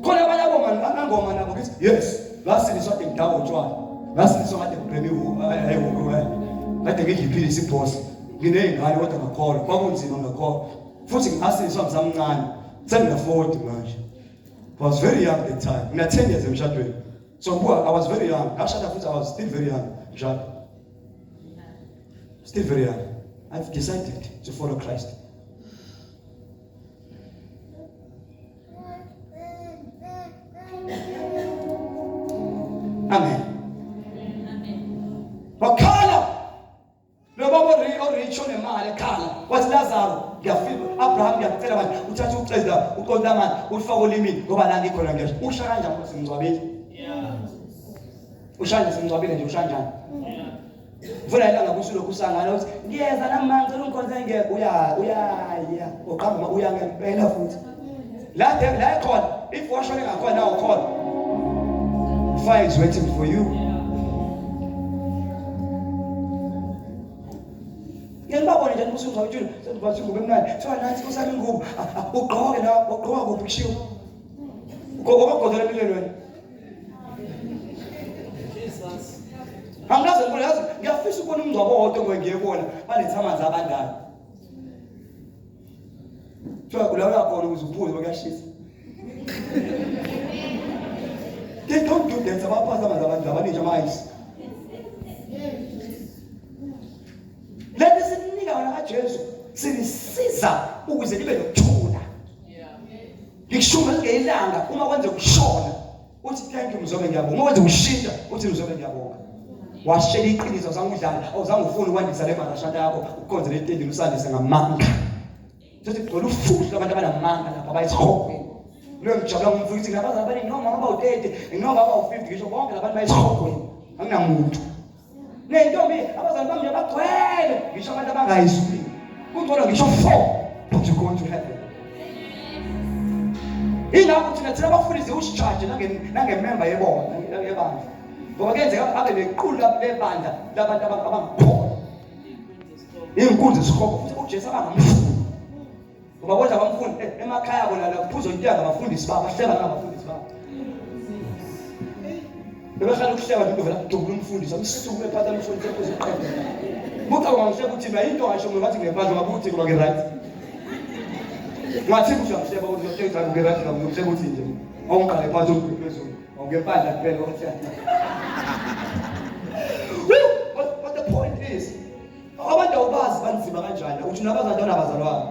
Khona abanye aboma nangoma nabo ngithi yes, ngasindiswa kade ngidakwa utshwala, ngasindiswa kade ngibhema kade ngidla iphilisi ibhosi, nginey'ngane kodwa ngakholwa, kwakunzima ngakholwa futhi ngasindiswa ngisamncane, sengina-40 manje. I was very young at the time, ngina 10 years emshadweni, so ngibuka I was very young, ngashada futhi I was still very young, ngishada still very young. I've decided to follow Christ. Amen. Wakhala lo baba orich onemali ekhala, wathi Lazaro ngiyafika. Abraham ngiyakucela manje uthathe ucezi la uqonda manje ulifake olimini ngoba la ngikhona ngiyasho. Usha kanjani ngoba simngcwabile? Usha nje simngcwabile nje usha kanjani? Mfuna ilanga kusulokhu usangana uthi ngiyeza nami manje ngicela ungikhonze ngeke uya uyaya uqamba uya ngempela futhi. La la ekhona if washone ngakhona awukhona. Fire is waiting for you. Ngeke ngibabone nje ukuthi ungcwaba utshilo sekubathi ingubo emnandi. Kuthiwa nathi usami ingubo ugqoke la ugqoka kuphi kushiwo. Ugqoka ogodela empilweni wena. Jesus. Angikaze ngibone yazi ngiyafisa ukubona umngcwabo owodwa ngoba ngiye kuwona baletha amanzi abandayo. Kuthiwa kula uyakhona ukuze uphuze kuyashisa. They don't do that abaphathi amanzi abantu abaningi ama-ice. Lento esinika wona kaJesu sinisiza ukuze libe nokuthula. Ngikushumayela ngelanga uma kwenze kushona uthi thank you mzobe ngiyabonga. Uma kwenze kushintsha uthi mzobe ngiyabonga. Washela iqiniso awuzange udlale, awuzange ufune ukwandisa le marashanta yakho ukukhonze le tendini usandise ngamanga. Sothi kugcwele ufuhlo abantu abanamanga lapha bayisihogweni. Leyo ngijabula ngomfundisi ngabazali abaningi noma baba u30 noma baba u50 ngisho bonke labantu bayisihogweni. Anginamuntu. Neyintombi abazali bami nje bagcwele ngisho abantu abangayizwini. Kungcono ngisho 4 but you go to heaven. Ingakho thina thina abafundisi usicharge nange nangemember yebona yebandla. Ngoba kuyenzeka abe nequlu lebandla labantu abangakholwa. Inkunzi esihogo futhi uJesu abangamfuni. Ngoba kodwa abamfuni eh, emakhaya bona la kuphuzwa intanga abafundisi babo bahleba nabafundisi babo. Bebehlala ukuhleba nje vela kudubula umfundisi amsukume phatha umfundisi ephuza iqembu. Bucabanga ngihleba ukuthi mina into ngasho mina ngathi ngempandla ngabuthi ngoba ngi-right. Ngathi kusho ngihleba ukuthi ngiyotshela ukuthi ngi-right ngabe ngiyokuhleba ukuthi nje. Awungiqale phansi phezulu. Awungempandla kuphela wathi. But the point is Abantu awubazi banzima kanjani uthi unabazali onabazalwane.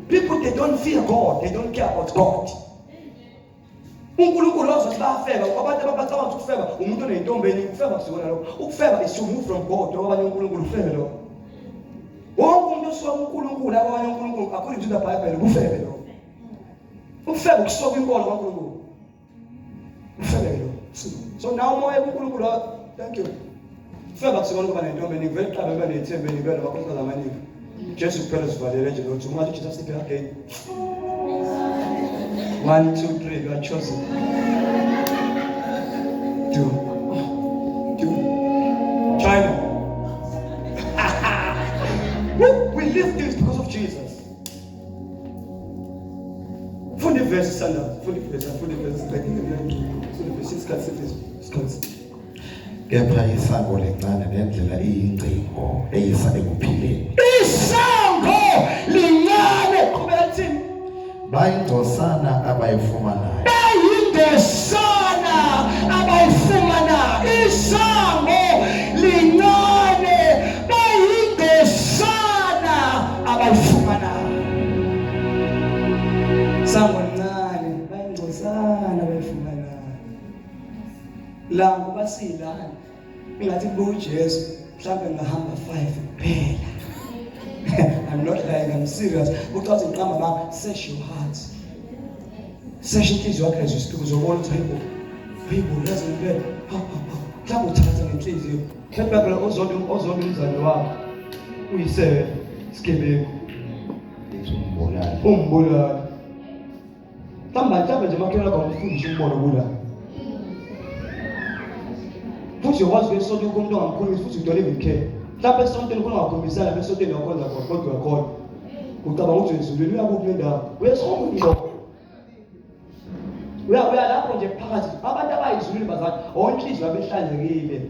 People they don't fear God, they don't care about God. uNkulunkulu wazothi bayafeba abantu abacabanga ukuthi ukufeba umuntu onentombi eningi ukufeba kusikona lokho ukufeba is to move from God okwabanye uNkulunkulu ufebe lokho wonke umuntu osuka kuNkulunkulu abanye uNkulunkulu according to the Bible ukufebe lokho ukufeba ukusuka kwinkolo kaNkulunkulu Ufebe lo. So now umoya kuNkulunkulu thank you. Ufeba kusikona ukuba nentombi eningi vele qala ube nethemba eningi vele amakhosikazi amaningi. Jesu kuphela sivalele nje nothi ungathi Jesus siphe again. 1 2 3 you are chosen. 2 2 China. We live this because of Jesus. Funda ivesi sanda, funda ivesi, funda ivesi siqedile. Funda ivesi isikhathi sifisa isikhathi. Kepha isango lincane nendlela iyingcingo eyisa ekuphileni. Isango lincane qhubeka thini? Bayingcosana abayifumanayo. Bayingcosana abayifumanayo. Isango lincane bayingcosana abayifumanayo. Sango lincane bayingcosana abayifumanayo. La ngoba silana ingathi kubuya uJesu mhlawumbe ngingahamba 5 kuphela. I'm not lying, I'm serious. Ucathi ngiqamba ma search your heart. Search inhliziyo yakho as you speak uzobona ukuthi hayibo. Hayibo yazi ngempela. Ha ha ha. Mhlawumbe uthatha ngenhliziyo. Mhlawumbe ozonda ozonda umzali wakho. Uyise sigebengu. Lithi umbulali. Umbulali. Mhlawumbe mhlawumbe nje makhelwane wakho awumfundisi umbono kula. Futhi uyakwazi ukuya esontweni kumuntu ongamkhulumisi futhi you don't even care. Mhlawumbe esontweni khona ungakhombisana lapha esontweni uyakhonza khona kodwa uyakhona. Ucabanga ukuthi ezulwini uyakuphi nendawo? Uyesihogweni ngqo. Uya uya lapho nje phakathi abantu abayizulwini bazali onhliziyo abehlanzekile.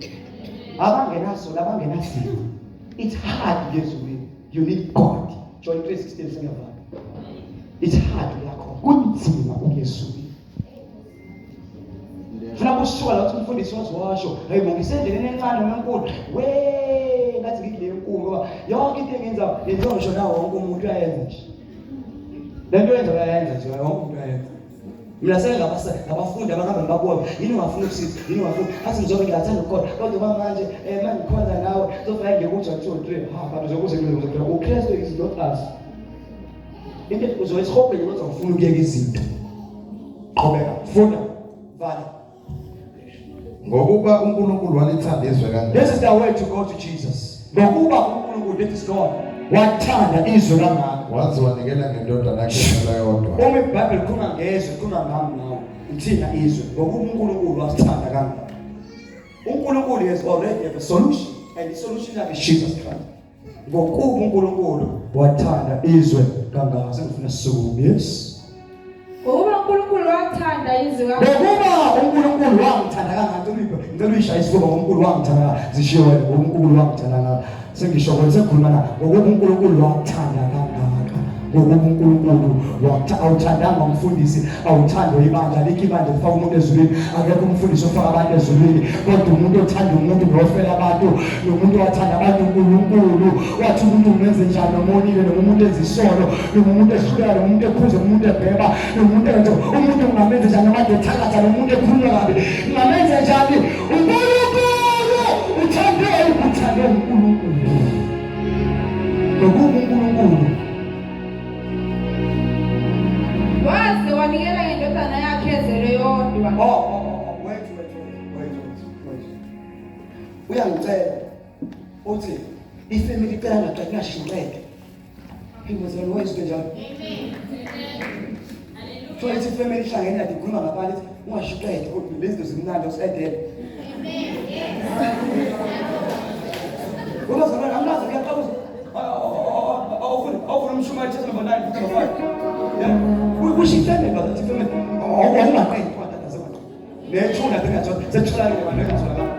Abangenaso labangenasimo. It's hard ngezulwini. You need God. John 3:16 singavala. It's hard yakho. Kunzima ukuyezulwini. Funa kusuka la uthi umfundisi wazi washo, hayi bo ngisendleleni encane noma enkulu. We ngathi ngikule enkulu ngoba yonke into engiyenza yenziwa ngisho nawo wonke umuntu uyayenza nje. Le nto yenza uyayenza nje wonke umuntu uyayenza. Mina sengabasa ngabafundi abahamba ngibabona yini ungafuna ukusiza yini ungafuna athi ngizobe ngiyathanda ukukhona kodwa uma manje eh manje ngikhonza nawe zofika ngikuthi 1 2 3 ha kanti uzokuze ngizophila uKristu is not us. Into uzoya esihogweni kodwa ufuna ukuyeka izinto. Qhubeka, funda, vala. Ngokuba uNkulunkulu walithanda izwe kangaka. This is the way to go to Jesus. Ngokuba uNkulunkulu, that is God, wathanda izwe kangaka. Waze wanikela ngendodana yakhe ezelwe yodwa. Uma iBhayibheli likhuluma ngezwe, likhuluma ngami nawe. Ithina izwe. Ngokuba uNkulunkulu wasithanda kangaka. uNkulunkulu has already have a solution and the solution yakhe is Jesus Christ. Ngokuba uNkulunkulu wathanda izwe kangaka sengifuna sisukume. Yes. Ngokuba uNkulunkulu wathanda izwe kangaka. Ngokuba uNkulunkulu wangithanda kangaka ngicela uyishaye isifuba ngokuba uNkulunkulu wangithanda kangaka zishiye wena ngokuba uNkulunkulu wangithanda kangaka sengisho kwenze khuluma na ngokuba uNkulunkulu wakuthanda kangaka ngokuba uNkulunkulu awuthandanga umfundisi awuthandwe ibandla alikho ibandla lifaka umuntu ezulwini akekho umfundisi ofaka abantu ezulwini kodwa umuntu othanda umuntu nofela abantu nomuntu owathanda abantu uNkulunkulu wathi umuntu umenze njani nomonile noma umuntu enza isono noma umuntu ehluleka noma umuntu ekhuze noma umuntu ebheba noma umuntu enze umuntu ungamenze njani noma ethakatha noma umuntu ekhuluma kabi ungamenze njani uNkulunkulu uthande uthande uNkulunkulu ngokuba uNkulunkulu Waze wanikela ngendodana yakhe ezelwe yodwa. Oh, oh, oh, oh, wait, wait, wait, wait, wait. Uyangicela uthi ifamily icela ngaqeda ngashinqeke. Hey, bazalwane wayizwe njalo. Amen. Thola ithi ifamily ihlangene nathi ikhuluma ngabantu ithi ungashiqede kodwa lezi zinto zimnandi usedele. Amen. Yes. Ngoba zalwane anginazo ngiyaqabuza. Awufuni awufuni umshumayeli chapter number 9 number 5. Yeah. Kusho ifamily bathi ifamily awungaqedi kodwa tata Nethuna thingathola setholakele bantu engatholakala.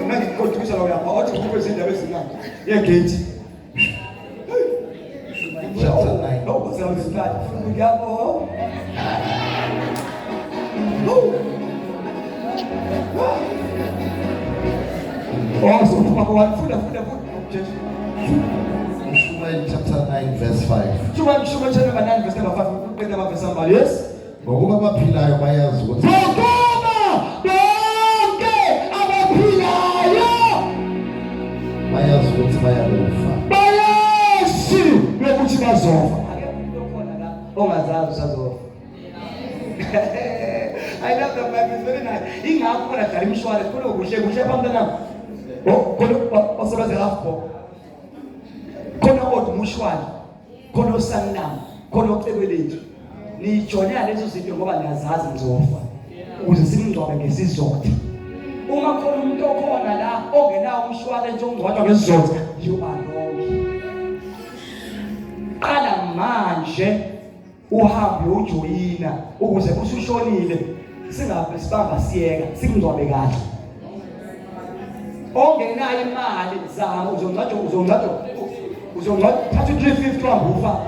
Mina ngikugodukisa la uyapha othi kukhuphe izindaba ezimnandi. Yegate. Chapter 9. Oh, bazalwane ngiyabonga. Oh, so funda funda funda. Jesu. Ushumayeli chapter 9 verse 5. Shumayeli Shumayeli chapter number 9 verse number 5. Uqeda amavesi ambalwa. Yes. Ngokuba abaphilayo bayazi ukuthi Ngokuba bonke abaphilayo bayazi ukuthi bayakufa. Bayazi ukuthi bazofa. Akekho umuntu okhona la ongazazi usazofa. I love the Bible, it's very nice. Ingakho khona dlala imishwale, khona kuhle kuhle phambi nami. Oh, khona osebenza lapho. Khona odwa umushwale, khona osanginami, khona ocebelethu. Niyijonela lezo zinto ngoba niyazazi nizofa. Ukuze simngcwabe ngesizotha. Uma khona umuntu okhona la ongenawo umshwalense ongcwatshwa ngesizotha, you are wrong. Qala manje uhambe ujoyina ukuze usushonile singabe sibamba siyeka sikungcwabe kahle ongenayo imali zama uzongcwatshwa uzongcwatshwa uzongcwatshwa thatha u-350 uhambe ufa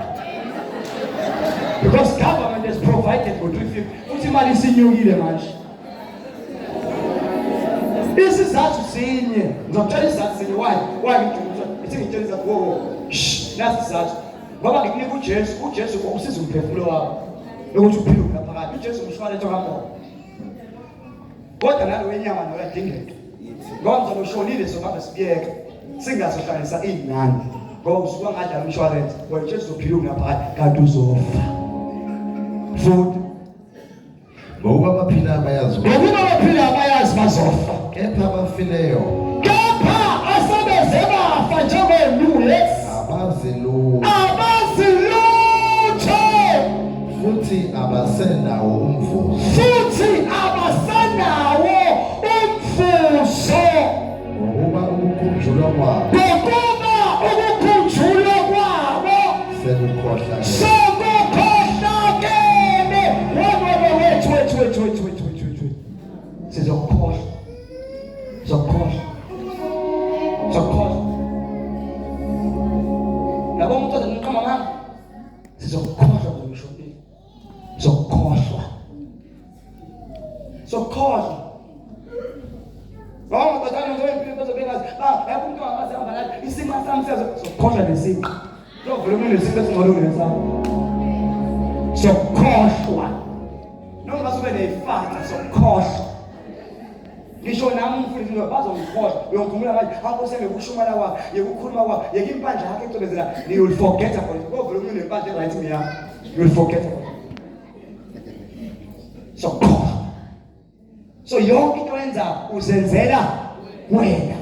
because government has provided for 350 futhi imali isinyukile manje isizathu sinye ngizokutshela isizathu sinye why why ngijula ithi ngitshela isizathu wo shh nasi isizathu Ngoba ngikunika uJesu, uJesu usiza umphefumulo wakho ukuthi uphile ngaphakathi. UJesu umshwalense kamoya. Kodwa nalo wenyama nayo uyadingeka. Ngoba mzalo ushonile sohamba sibiyeka. Singazohlanganisa inani. Ngoba usuka ngadlala umshwalense, wena Jesu uzophila ngaphakathi kanti uzofa. Futhi Ngokuba abaphilayo bayazi ukuthi ngokuba abaphilayo bayazi bazofa. Kepha abafileyo kepha asebeze bafa njengoNuhu yes abazi lutho abazi lutho futhi abasenawo umvuzo futhi abasenawo umvuzo ngokuba ukukhunjulwa kwabo ngokuba ukukhunjulwa kwabo sekukhohlakele sekukhohlakele wena wethu wethu wethu wethu wethu wethu wethu sizokukhohlwa sizokukhohlwa sizokukhohlwa labo umuntu ozoqhama mama sizokukhohlwa ngomshopini Sokukhohlwa. Sokukhohlwa. Ngoba kodwa nje impilo bazobe bengazi, ah, ayikho umuntu angazi hamba la, isimo sami siyazo sokukhohlwa nesinqa. Sovula umuntu nesinqa esingcono kunesakho. Sokukhohlwa. Noma ube nezifaca sokukhohlwa. Ngisho nami umfundisi nje bazongikhohlwa. Uyongikhumbula manje, hawu sengikushumayela kwakhe, yekukhuluma kwakhe, yeke impandla yakhe ecwebezela. You will forget about it. Kovele umuntu nempandla right ngiyakho. You will forget about it. So khohlwa. So yonke into oyenza uzenzela wena.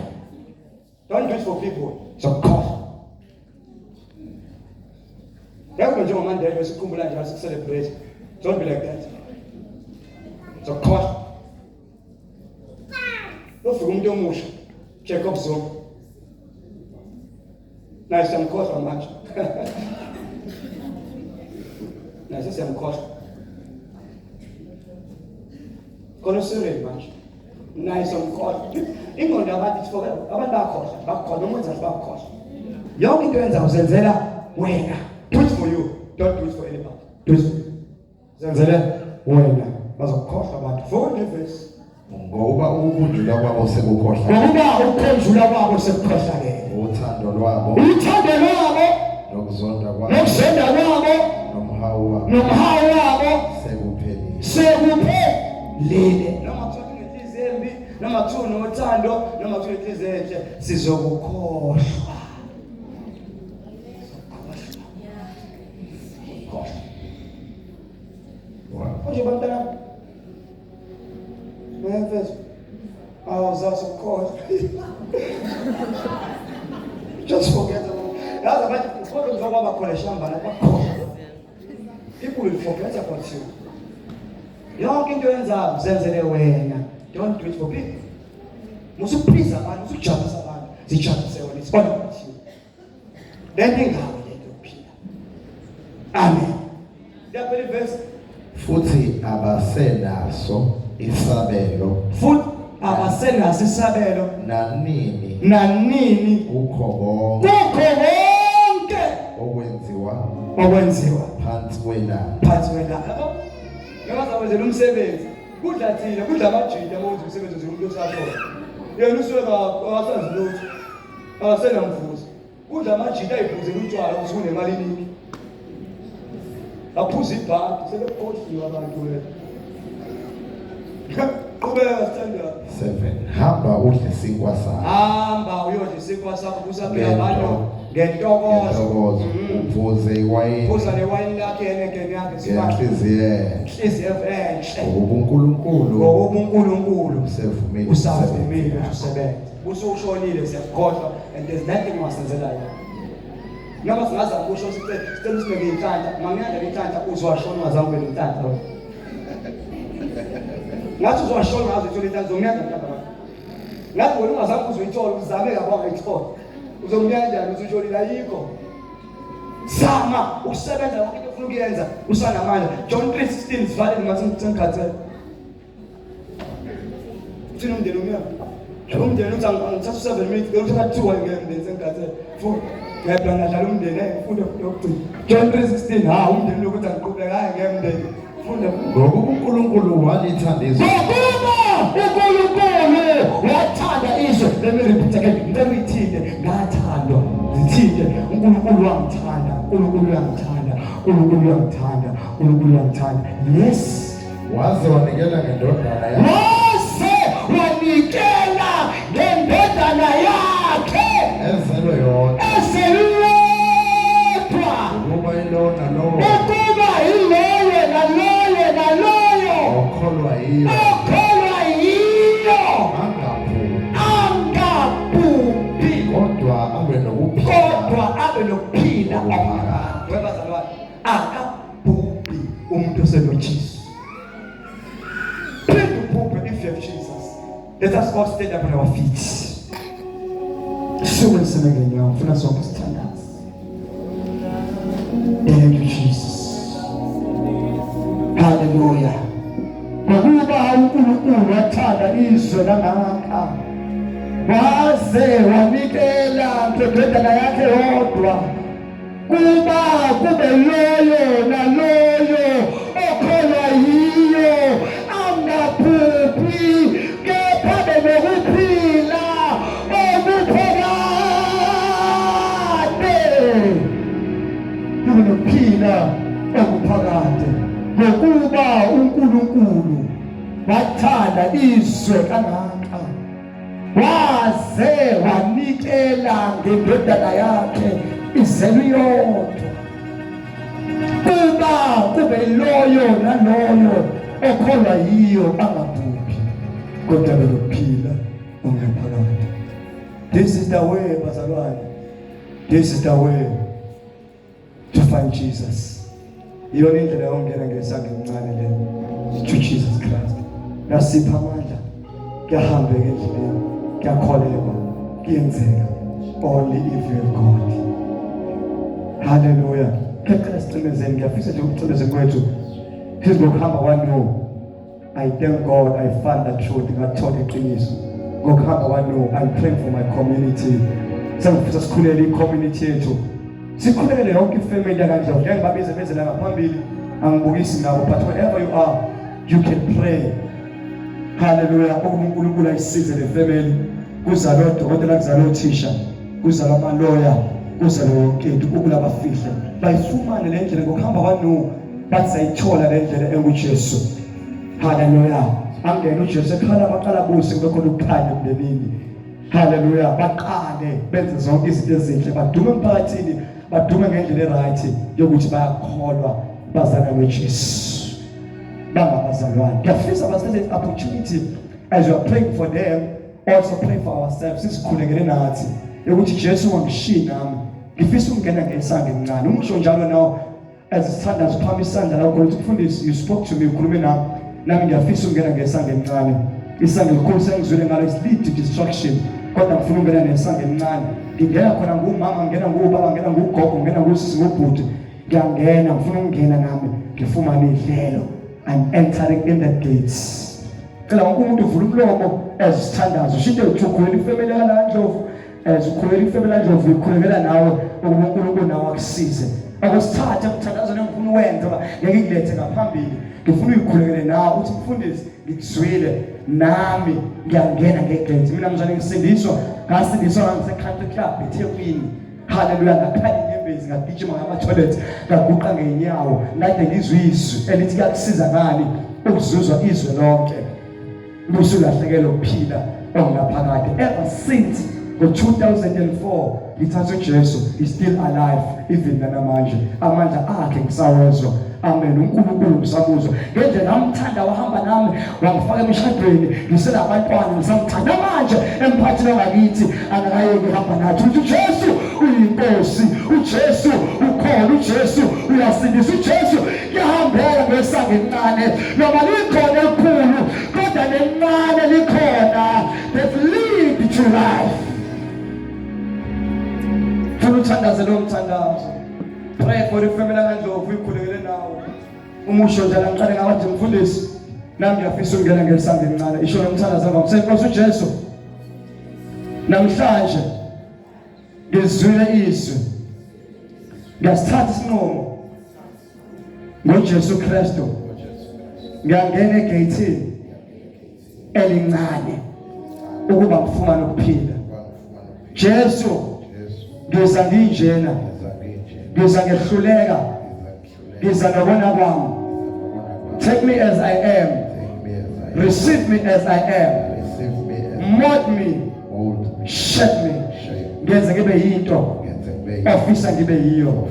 Don't do it for people. So khohlwa. Ngeke njengoMandela esikhumbula njalo sicelebrate. Don't be like that. So khohlwa. Lofika umuntu omusha Jacob Zuma. Naye siyamkhohlwa manje. Naye siyamkhohlwa. Khona uSyril manje. Naye siyamkhohlwa. Ingqondo yabantu ithi abantu bayakhohlwa, bakukhohlwa noma wenza bakukhohlwa. Yonke into oyenza uzenzela wena. Do it for you. Don't do it for anybody. Do it for you. Zenzele wena bazokukhohlwa abantu. Funda ivesi. Ngokuba ukukhunjulwa kwabo sekukhohlakele. Ngokuba ukukhunjulwa kwabo sekukhohlakele. Uthando lwabo. Uthando lwabo. Nokuzonda kwabo. Nokuzonda kwabo. Nomhawu wabo. Nomhawu wabo. Sekuphelile. Sekuphelile. Noma kuthiwa unenhliziyo embi, noma kuthiwa unothando, noma kuthiwa unenhliziyo enhle, sizokukhohlwa. Manje bantwana Memphis awuzazi ukukhohlwa. Just forget about it. Yazi abantu kodwa njengoba bakhona eshambana bakhohlwa. People will forget about you. Yonke into oyenzayo zenzele wena. Don't do it for people. Musukuphisa abantu, musukujabulisa abantu. Zijabulise wena. It's all about you. Lento ingawe lento yokuphila. Amen. Yaphela ivesi. Futhi abasenaso isabelo. Futhi abasenaso isabelo nanini nanini kukho konke kukho konke okwenziwa okwenziwa phansi kwelanga phansi kwelanga. Yabo? Noma zawenzela umsebenzi kudla thina kudla amajita uma wenza umsebenzi nje umuntu osashona. Yena usuke akasazi lutho. Akasenamvuzo. Kudla amajita ayiphuzela utshwala ukuthi kunemali eningi. Baphuza ibhadi sebekhohliwe abantu wena. Qhubeka sithandwa. 7 Hamba udle isinkwa sakho. Hamba uyodla isinkwa sakho kusaphila abantu ngentokozo. Ngentokozo. Uphuze iwayini. Phuza newayini lakhe enekeni yakhe sibani. Ngenhliziyo enhle. Inhliziyo enhle. Ngokuba uNkulunkulu Ngokuba uNkulunkulu usevumile usavumile ukuthi usebenze. Usushonile siyakukhohlwa and there's nothing ongasenzela yona. Noma singazama ukusho sicela sicela usinike inhlanhla, mangiyanjani inhlanhla uzowashona ungazange ube nenhlanhla wena. Ngathi uzowashona ngaze uthole inhlanhla uzomnyanza mhlawumbe abantu. Ngathi wena ungazange uze uyithole uzame kabi wangayithola. Uzomnyanjani usushonile ayikho. Zama ukusebenza yonke into ofuna ukuyenza usanamandla. John 3:16 sivale ngathi ngikhathele. Uthini umndeni umyama? Yabo umndeni uthi angithatha u-7 minutes, bese uthatha 2 ngeke umndeni sengikhathele. Futhi ngiyabheka ngadlala umndeni eh mfundo yokugcina. John 3:16 ha umndeni lokuthi angiqhubeke hayi ngeke umndeni. Funda. Ngokuba uNkulunkulu walithanda izwe. Ngokuba uNkulunkulu wathanda izwe. Let me repeat again. Ngicela uyithinte ngathandwa. Zithinte uNkulunkulu wangithanda. uNkulunkulu uyangithanda. uNkulunkulu uyangithanda. uNkulunkulu uyangithanda. Yes. Waze wanikela ngendodana yakhe. Waze wanikela ngendodana yakhe. Ezelwe yodwa. Ezelwe yodwa. Ukuba yilowo nalowo. Ukuba yilowo nalowo nalowo. Okholwa yiyo. Okholwa yiyo. Angabhubhi. Angabhubhi. Kodwa abe nokuphila. Kodwa abe nokuphila okuphakade. Webazalwane akabhubhi umuntu osenoJesu. Phinde ubhubhe if you have Jesus. Let us all stand up on our feet. Suke sime ngenyawo, ngifuna sonke sithandaze. Thank you Jesus. Hallelujah. Ngokuba uNkulunkulu wathanda izwe kangaka waze wanikela ngendodana yakhe yodwa kuba kube loyo naloyo okholwa yiyo angaphuphi kepha benokuphila okuphakade nokuphila okuphakade ngokuba uNkulunkulu wathanda Walithanda izwe kangaka waze wanikela ngendodana yakhe izelwe yodwa kuba kube loyo naloyo okholwa yiyo angabhubhi kodwa belokuphila ongephakade. This is the way, bazalwane. This is the way to find Jesus. Iyona indlela yokungena ngesango elincane le to Jesus Christ. Nasipha amandla, kuyahambeka endleleni, kuyakholekwa, kuyenzeka. Only if you have God. Hallelujah. Ngiyacela sicimezeni, ngiyafisa nje ukucimeza kwethu. Sizokuhamba kwano. I thank God I found the truth, ngathola iqiniso. Ngokuhamba kwano, I'm praying for my community. Sengifisa sikhulele i-community yethu. Sikhulekele yonke ifamily yaKaNdlovu. Ngeke ngibabize beze la ngaphambili, angibukisi ngabo, but wherever you are, you can pray. Hallelujah. Ukuba uNkulunkulu ayisize le family. Kuzalwe odokotela, kuzalwe othisha, kuzalwe amaloya, kuzalwe yonke into ukula bafihle. Bayifumane le ndlela ngokuhamba kwano, bathi sayithola le ndlela enguJesu. Hallelujah. Angene uJesu ekhala baqala buse kube khona ukukhanya emndenini. Hallelujah. Baqale benze zonke izinto ezinhle, badume emphakathini, badume ngendlela eright yokuthi bayakholwa bazana noJesu. Bangabazalwane. Ngiyafisa basele opportunity as you are praying for them, also pray for ourselves. Sizikhulekele nathi yokuthi Jesu wangishiya nami. Ngifisa ukungena ngesango elincane. Umusho njalo nawo as isithandazo phama isandla lakho ukuthi mfundisi you spoke to me, ukhulume nami, nami ngiyafisa ukungena ngesango elincane. Isango elikhulu sengizwile ngalo is lead to destruction, kodwa ngifuna ukungena nesango elincane. Ngingena khona ngumama, ngingena ngubaba, ngingena ngugogo, ngingena ngusisi, ngubhuti, ngiyangena, ngifuna ukungena nami ngifumane idlelo. I'm entering in the gates. Cela wonke umuntu uvule umlomo as sithandazo. Usho into ethi ukhulele ifamily yalandlovu, as ukhulekela ifemeli kaNdlovu uyikhulekela nawe ukuba uNkulunkulu nawe akusize. Akusithathe umthandazo engifuna uwenze ngoba ngeke ngikulethe ngaphambili, ngifuna uyikhulekele nawe uthi mfundisi ngikuzwile nami ngiyangena ngegate. Mina mzane ngisindiswa, ngasindiswa ngangise-country club eThekwini. Haleluya, ngakhala inyembezi, ngagijima ngama-toilet, ngaguqa ngey'nyawo, ngade ngizwe izwi elithi kuyakusiza ngani ukuzuzwa izwe lonke usulahlekelwa ukuphila okungaphakade. Ever since ngo-2004 ngithatha uJesu, is still alive even nanamanje, amandla akhe ngisawezwa. Amen. uNkulunkulu ngisamuzwa ngendlela amthanda, wahamba nami wangifaka emshadweni, ngisenabantwana, ngisamthanda manje emphakathini wangakithi, angakayeki hamba nathi. Uthi uJesu uyinkosi, uJesu ukhona, uJesu uyasindisa, uJesu kuyahambeka ngesango elincane noma likhona elikhulu, kodwa nelincane likhona that lead to life. Funa uthandaze lo mthandazo, pray for ifamily kaNdlovu, uyikhulekele nawe. Umusho njalo ngiqale ngawathi mfundisi nami ngiyafisa ukungena ngesango elincane. Isho lo mthandazo ngoba Nkosi uJesu, namhlanje ngizwile izwi, ngiyasithatha isinqumo ngoJesu Kristu, ngiyangena egeyithini elincane ukuba ngifumane ukuphila. Jesu, ngiza nginjena, ngiza ngehluleka, ngiza nokona kwami. Take me as I am, receive me as I am, mold me, shape me, ngenze ngibe yinto ofisa ngibe yiyo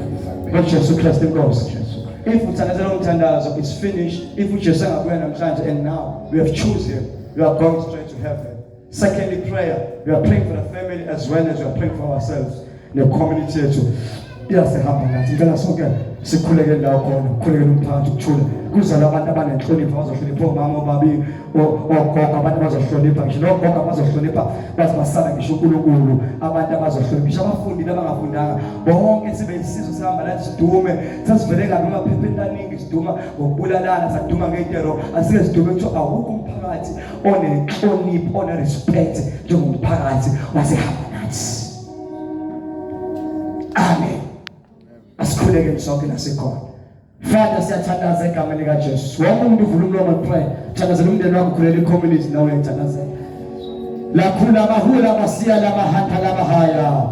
ngoJesu Kristu inkosi. If uthandazela umthandazo, it's finished. If uJesu engabuya namhlanje and now we have chosen him, we are going straight to heaven. Secondly, prayer, we are praying for the family as well as we are praying for ourselves ne-community yethu iyasihamba nathi. Ngicela sonke sikhuleke la khona, kukhulekele umphakathi ukuthula, kuzalwa abantu abanenhlonipho, abazohlonipha omama, obabi, ogogo, abantu abazohlonipha ngisho nogogo, abazohlonipha baze basala ngisho uNkulunkulu, abantu abazohlonipha ngisho abafundile, abangafundanga, bonke sibe isizwe sihamba la sidume. Sesivele kabi emaphepheni kaningi, siduma ngokubulalana, saduma ngey'tero, asike sidume kuthiwa awukho umphakathi onenhlonipho, one-respect njengomphakathi wasehamba nathi. Amen. Asikhulekeni sonke nasikhona. Father, siyathandaza egameni likaJesu. Wonke umuntu uvula umlomo, pray. Thandazela umndeni wakho, khulela i-community nawe uyayithandazela. Lakhula bahula basiya labahanta labahaya.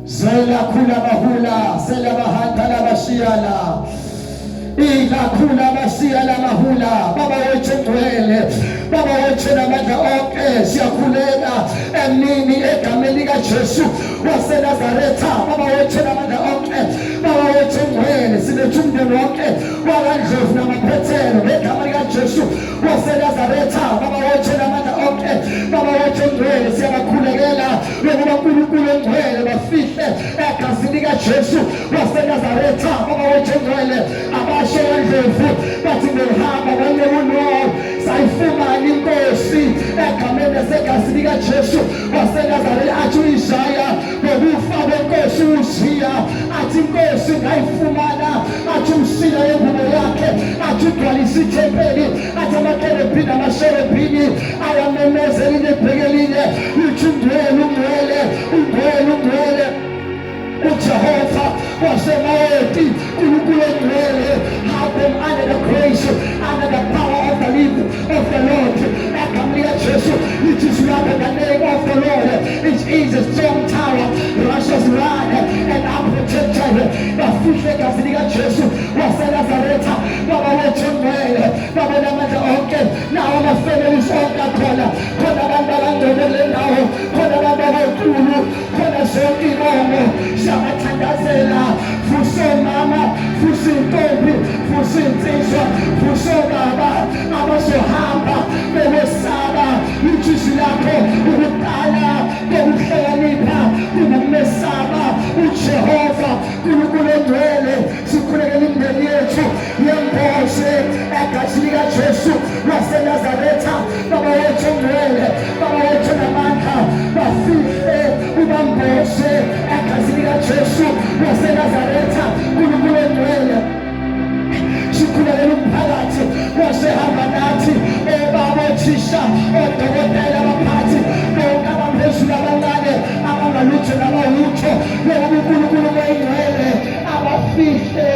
Zela khula bahula sela bahanta labashiya la. Ikakhulu abasiya lamahula baba wethu engcwele, baba wethu namandla onke, siyakhuleka emini egameni likaJesu waseNazaretha. Baba wethu namandla onke, baba wethu engcwele, siletha umndeni wonke wakaNdlovu namaphethelo ngegama likaJesu waseNazaretha. Baba wethu namandla onke, baba wethu engcwele, siyabakhulekela ngokuba uNkulunkulu engcwele bafihle egazini likaJesu waseNazaretha. Baba wethu engcwele, abasho kaNdlovu bathi behamba banye kuno sayifumana inkosi egameni lasegazini likaJesu waseNazaretha. Athi uIsaya ngokufa kwenkosi uZiya, athi inkosi ngayifumana, athi umsila yengubo yakhe, athi ugcwalisa ithempeli, athi amakerebhini namasherebhini ayamemeza elinye ebheke elinye, lithi ungcwele, ungcwele, ungcwele, ungcwele uJehova wasemayeti, uNkulunkulu ongcwele. Have them under the grace, under the power of the leave of the Lord. Egameni likaJesu, it is in the name of the Lord, it is a strong tower, righteous run and are protected. Bafihle egazini likaJesu waseNazaretha. Baba wethu ongcwele, baba namandla onke, nawo ama-families onke akhona khona, abantu bakangcwele kule ndawo khona, abantu abankulu khona, zonke iy'bongo siyabathandazela. Vusa omama, vusa iy'ntombi, vusa iy'nsizwa, vusa obaba abazohamba bekwesaba. Lithi izwi lakho, ukuqala kokuhlakanipha kunokumesaba uJehova. Nkulunkulu ongcwele, sikhulekela imindeni yethu yenkosi egazini likaJesu waseNazaretha. Baba wethu ongcwele, baba wethu namandla, bafihle, ubambose egazini likaJesu waseNazaretha. Nkulunkulu ongcwele, sikhulekela umphakathi wasehamba nathi, obaba, othisha, odokotela, abaphathi bonke abaphezulu, abancane, abangalutho nabawutho, ngoba uNkulunkulu oyingcwele abafihle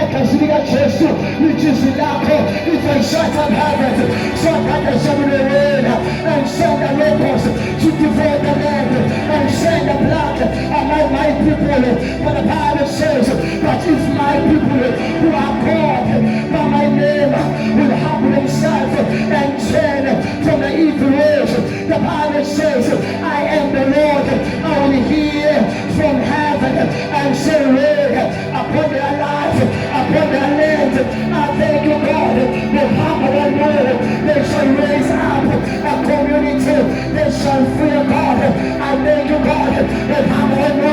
egazini likaJesu. Lithi izwi lakho, if I shut up heaven so that there shall be no rain, and send the locusts to devour the land, and send the plague among my people, for the Bible says, but if my people who are called by my name will humble themselves and turn from the evil ways, the Bible says, I am the Lord, I will hear from heaven and send rain upon their life, upon their land. I thank you, God. They humble and know they shall raise up a community. They shall fear God. I thank you, God. They humble and know.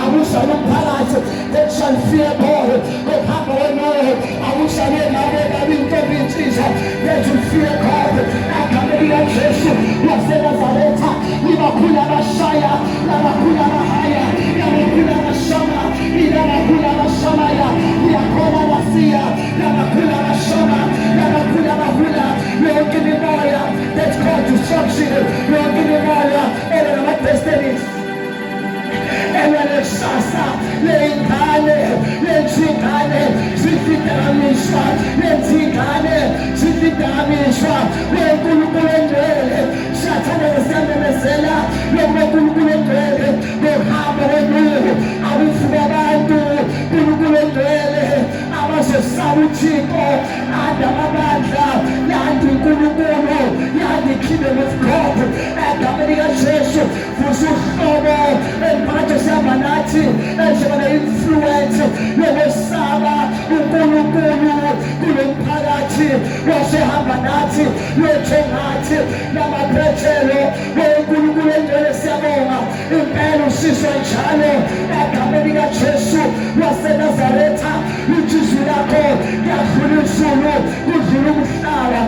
Awusale umphakathi they shall fear God. They humble and know. Awusale mame babi intombi insizwa, they will fear God. Egameni likaJesu waseNazaretha, libakhulu abashaya, labakhulu abahaya, labakhulu abashama, ilabakhulu abashamaya, liyakhona basiya, labakhulu abashama, labakhulu abahula, yonke imimoya that's called destruction, yonke imimoya enama-destinies, enalekusasa ley'ngane, lezingane zidla lezingane zidla. WeNkulunkulu engcwele, siyathandaza, siyamemezela lokuba uNkulunkulu engcwele ngokuhamba kwenuku akuvuka abantu, uNkulunkulu engcwele, abazosaba uThixo. Anda amabandla, yanda uNkulunkulu, yanda i-kingdom of God egameni likaJesu. Vusa uhlobo emphakathi esihamba nathi ezoba ne-influence yokwesaba uNkulunkulu kulo mphakathi wasehamba nathi lothengathi namaphethelo. WeNkulunkulu engcwele, siyabonga impela usizwa njalo egameni likaJesu waseNazaretha. Lithi izwi lakho, kuyadlula izulu, kudlula umhlaba,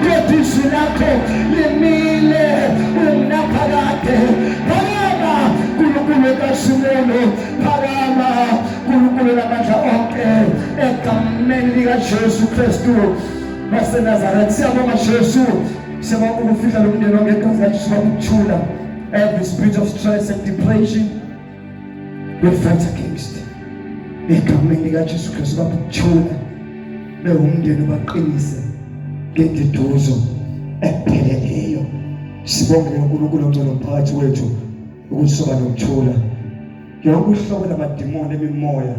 kodwa izwi lakho limile ungunaphakade. Phakama, Nkulunkulu kaSimoni, phakama, Nkulunkulu namandla onke, egameni likaJesu Kristu waseNazaretha. Siyabonga Jesu, siyabonga ukufihla lo mndeni wangegazi kaJesu. Ukuthula, every spirit of stress and depression we fight against egameni likaJesu Kristu. Bakuthula bewumndeni, baqinise ngenduduzo epheleleyo. Sibonge uNkulunkulu ongcwele umphakathi wethu ukuthi soba nokuthula. Yonke uhlobo lamadimoni, emimoya.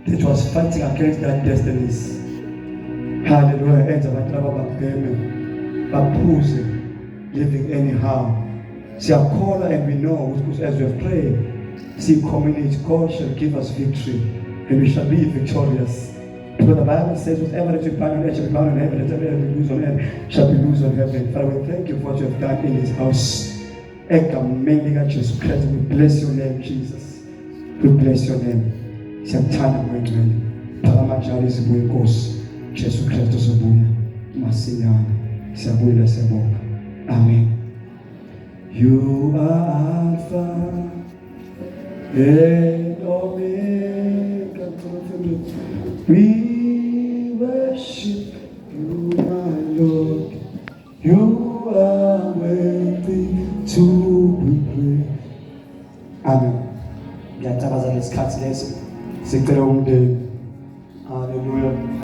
that was fighting against their destinies. Hallelujah. Enza abantu laba babheme, baphuze, living anyhow. Siyakholwa and we know ukuthi as we have prayed, see community, God shall give us victory and we shall be victorious. Because the Bible says, whatever that you bind on earth shall be bound in heaven, whatever that you loose on earth shall be loose on heaven. Father, we thank you for what you have done in this house. Egameni likaJesu Christ, we bless your name, Jesus. We bless your name. Siyakuthanda Moya Ngcwele. Phakama njalo izibuya inkosi. Jesu Kristu uzobuya masinyane. Siyabuya, siyabonga. Amen. You are Alpha and Omega. We worship you, my Lord. You are worthy to be praised. Amen. Ngiyacabaza lesikhathi leso. Sicela umndeni. Hallelujah.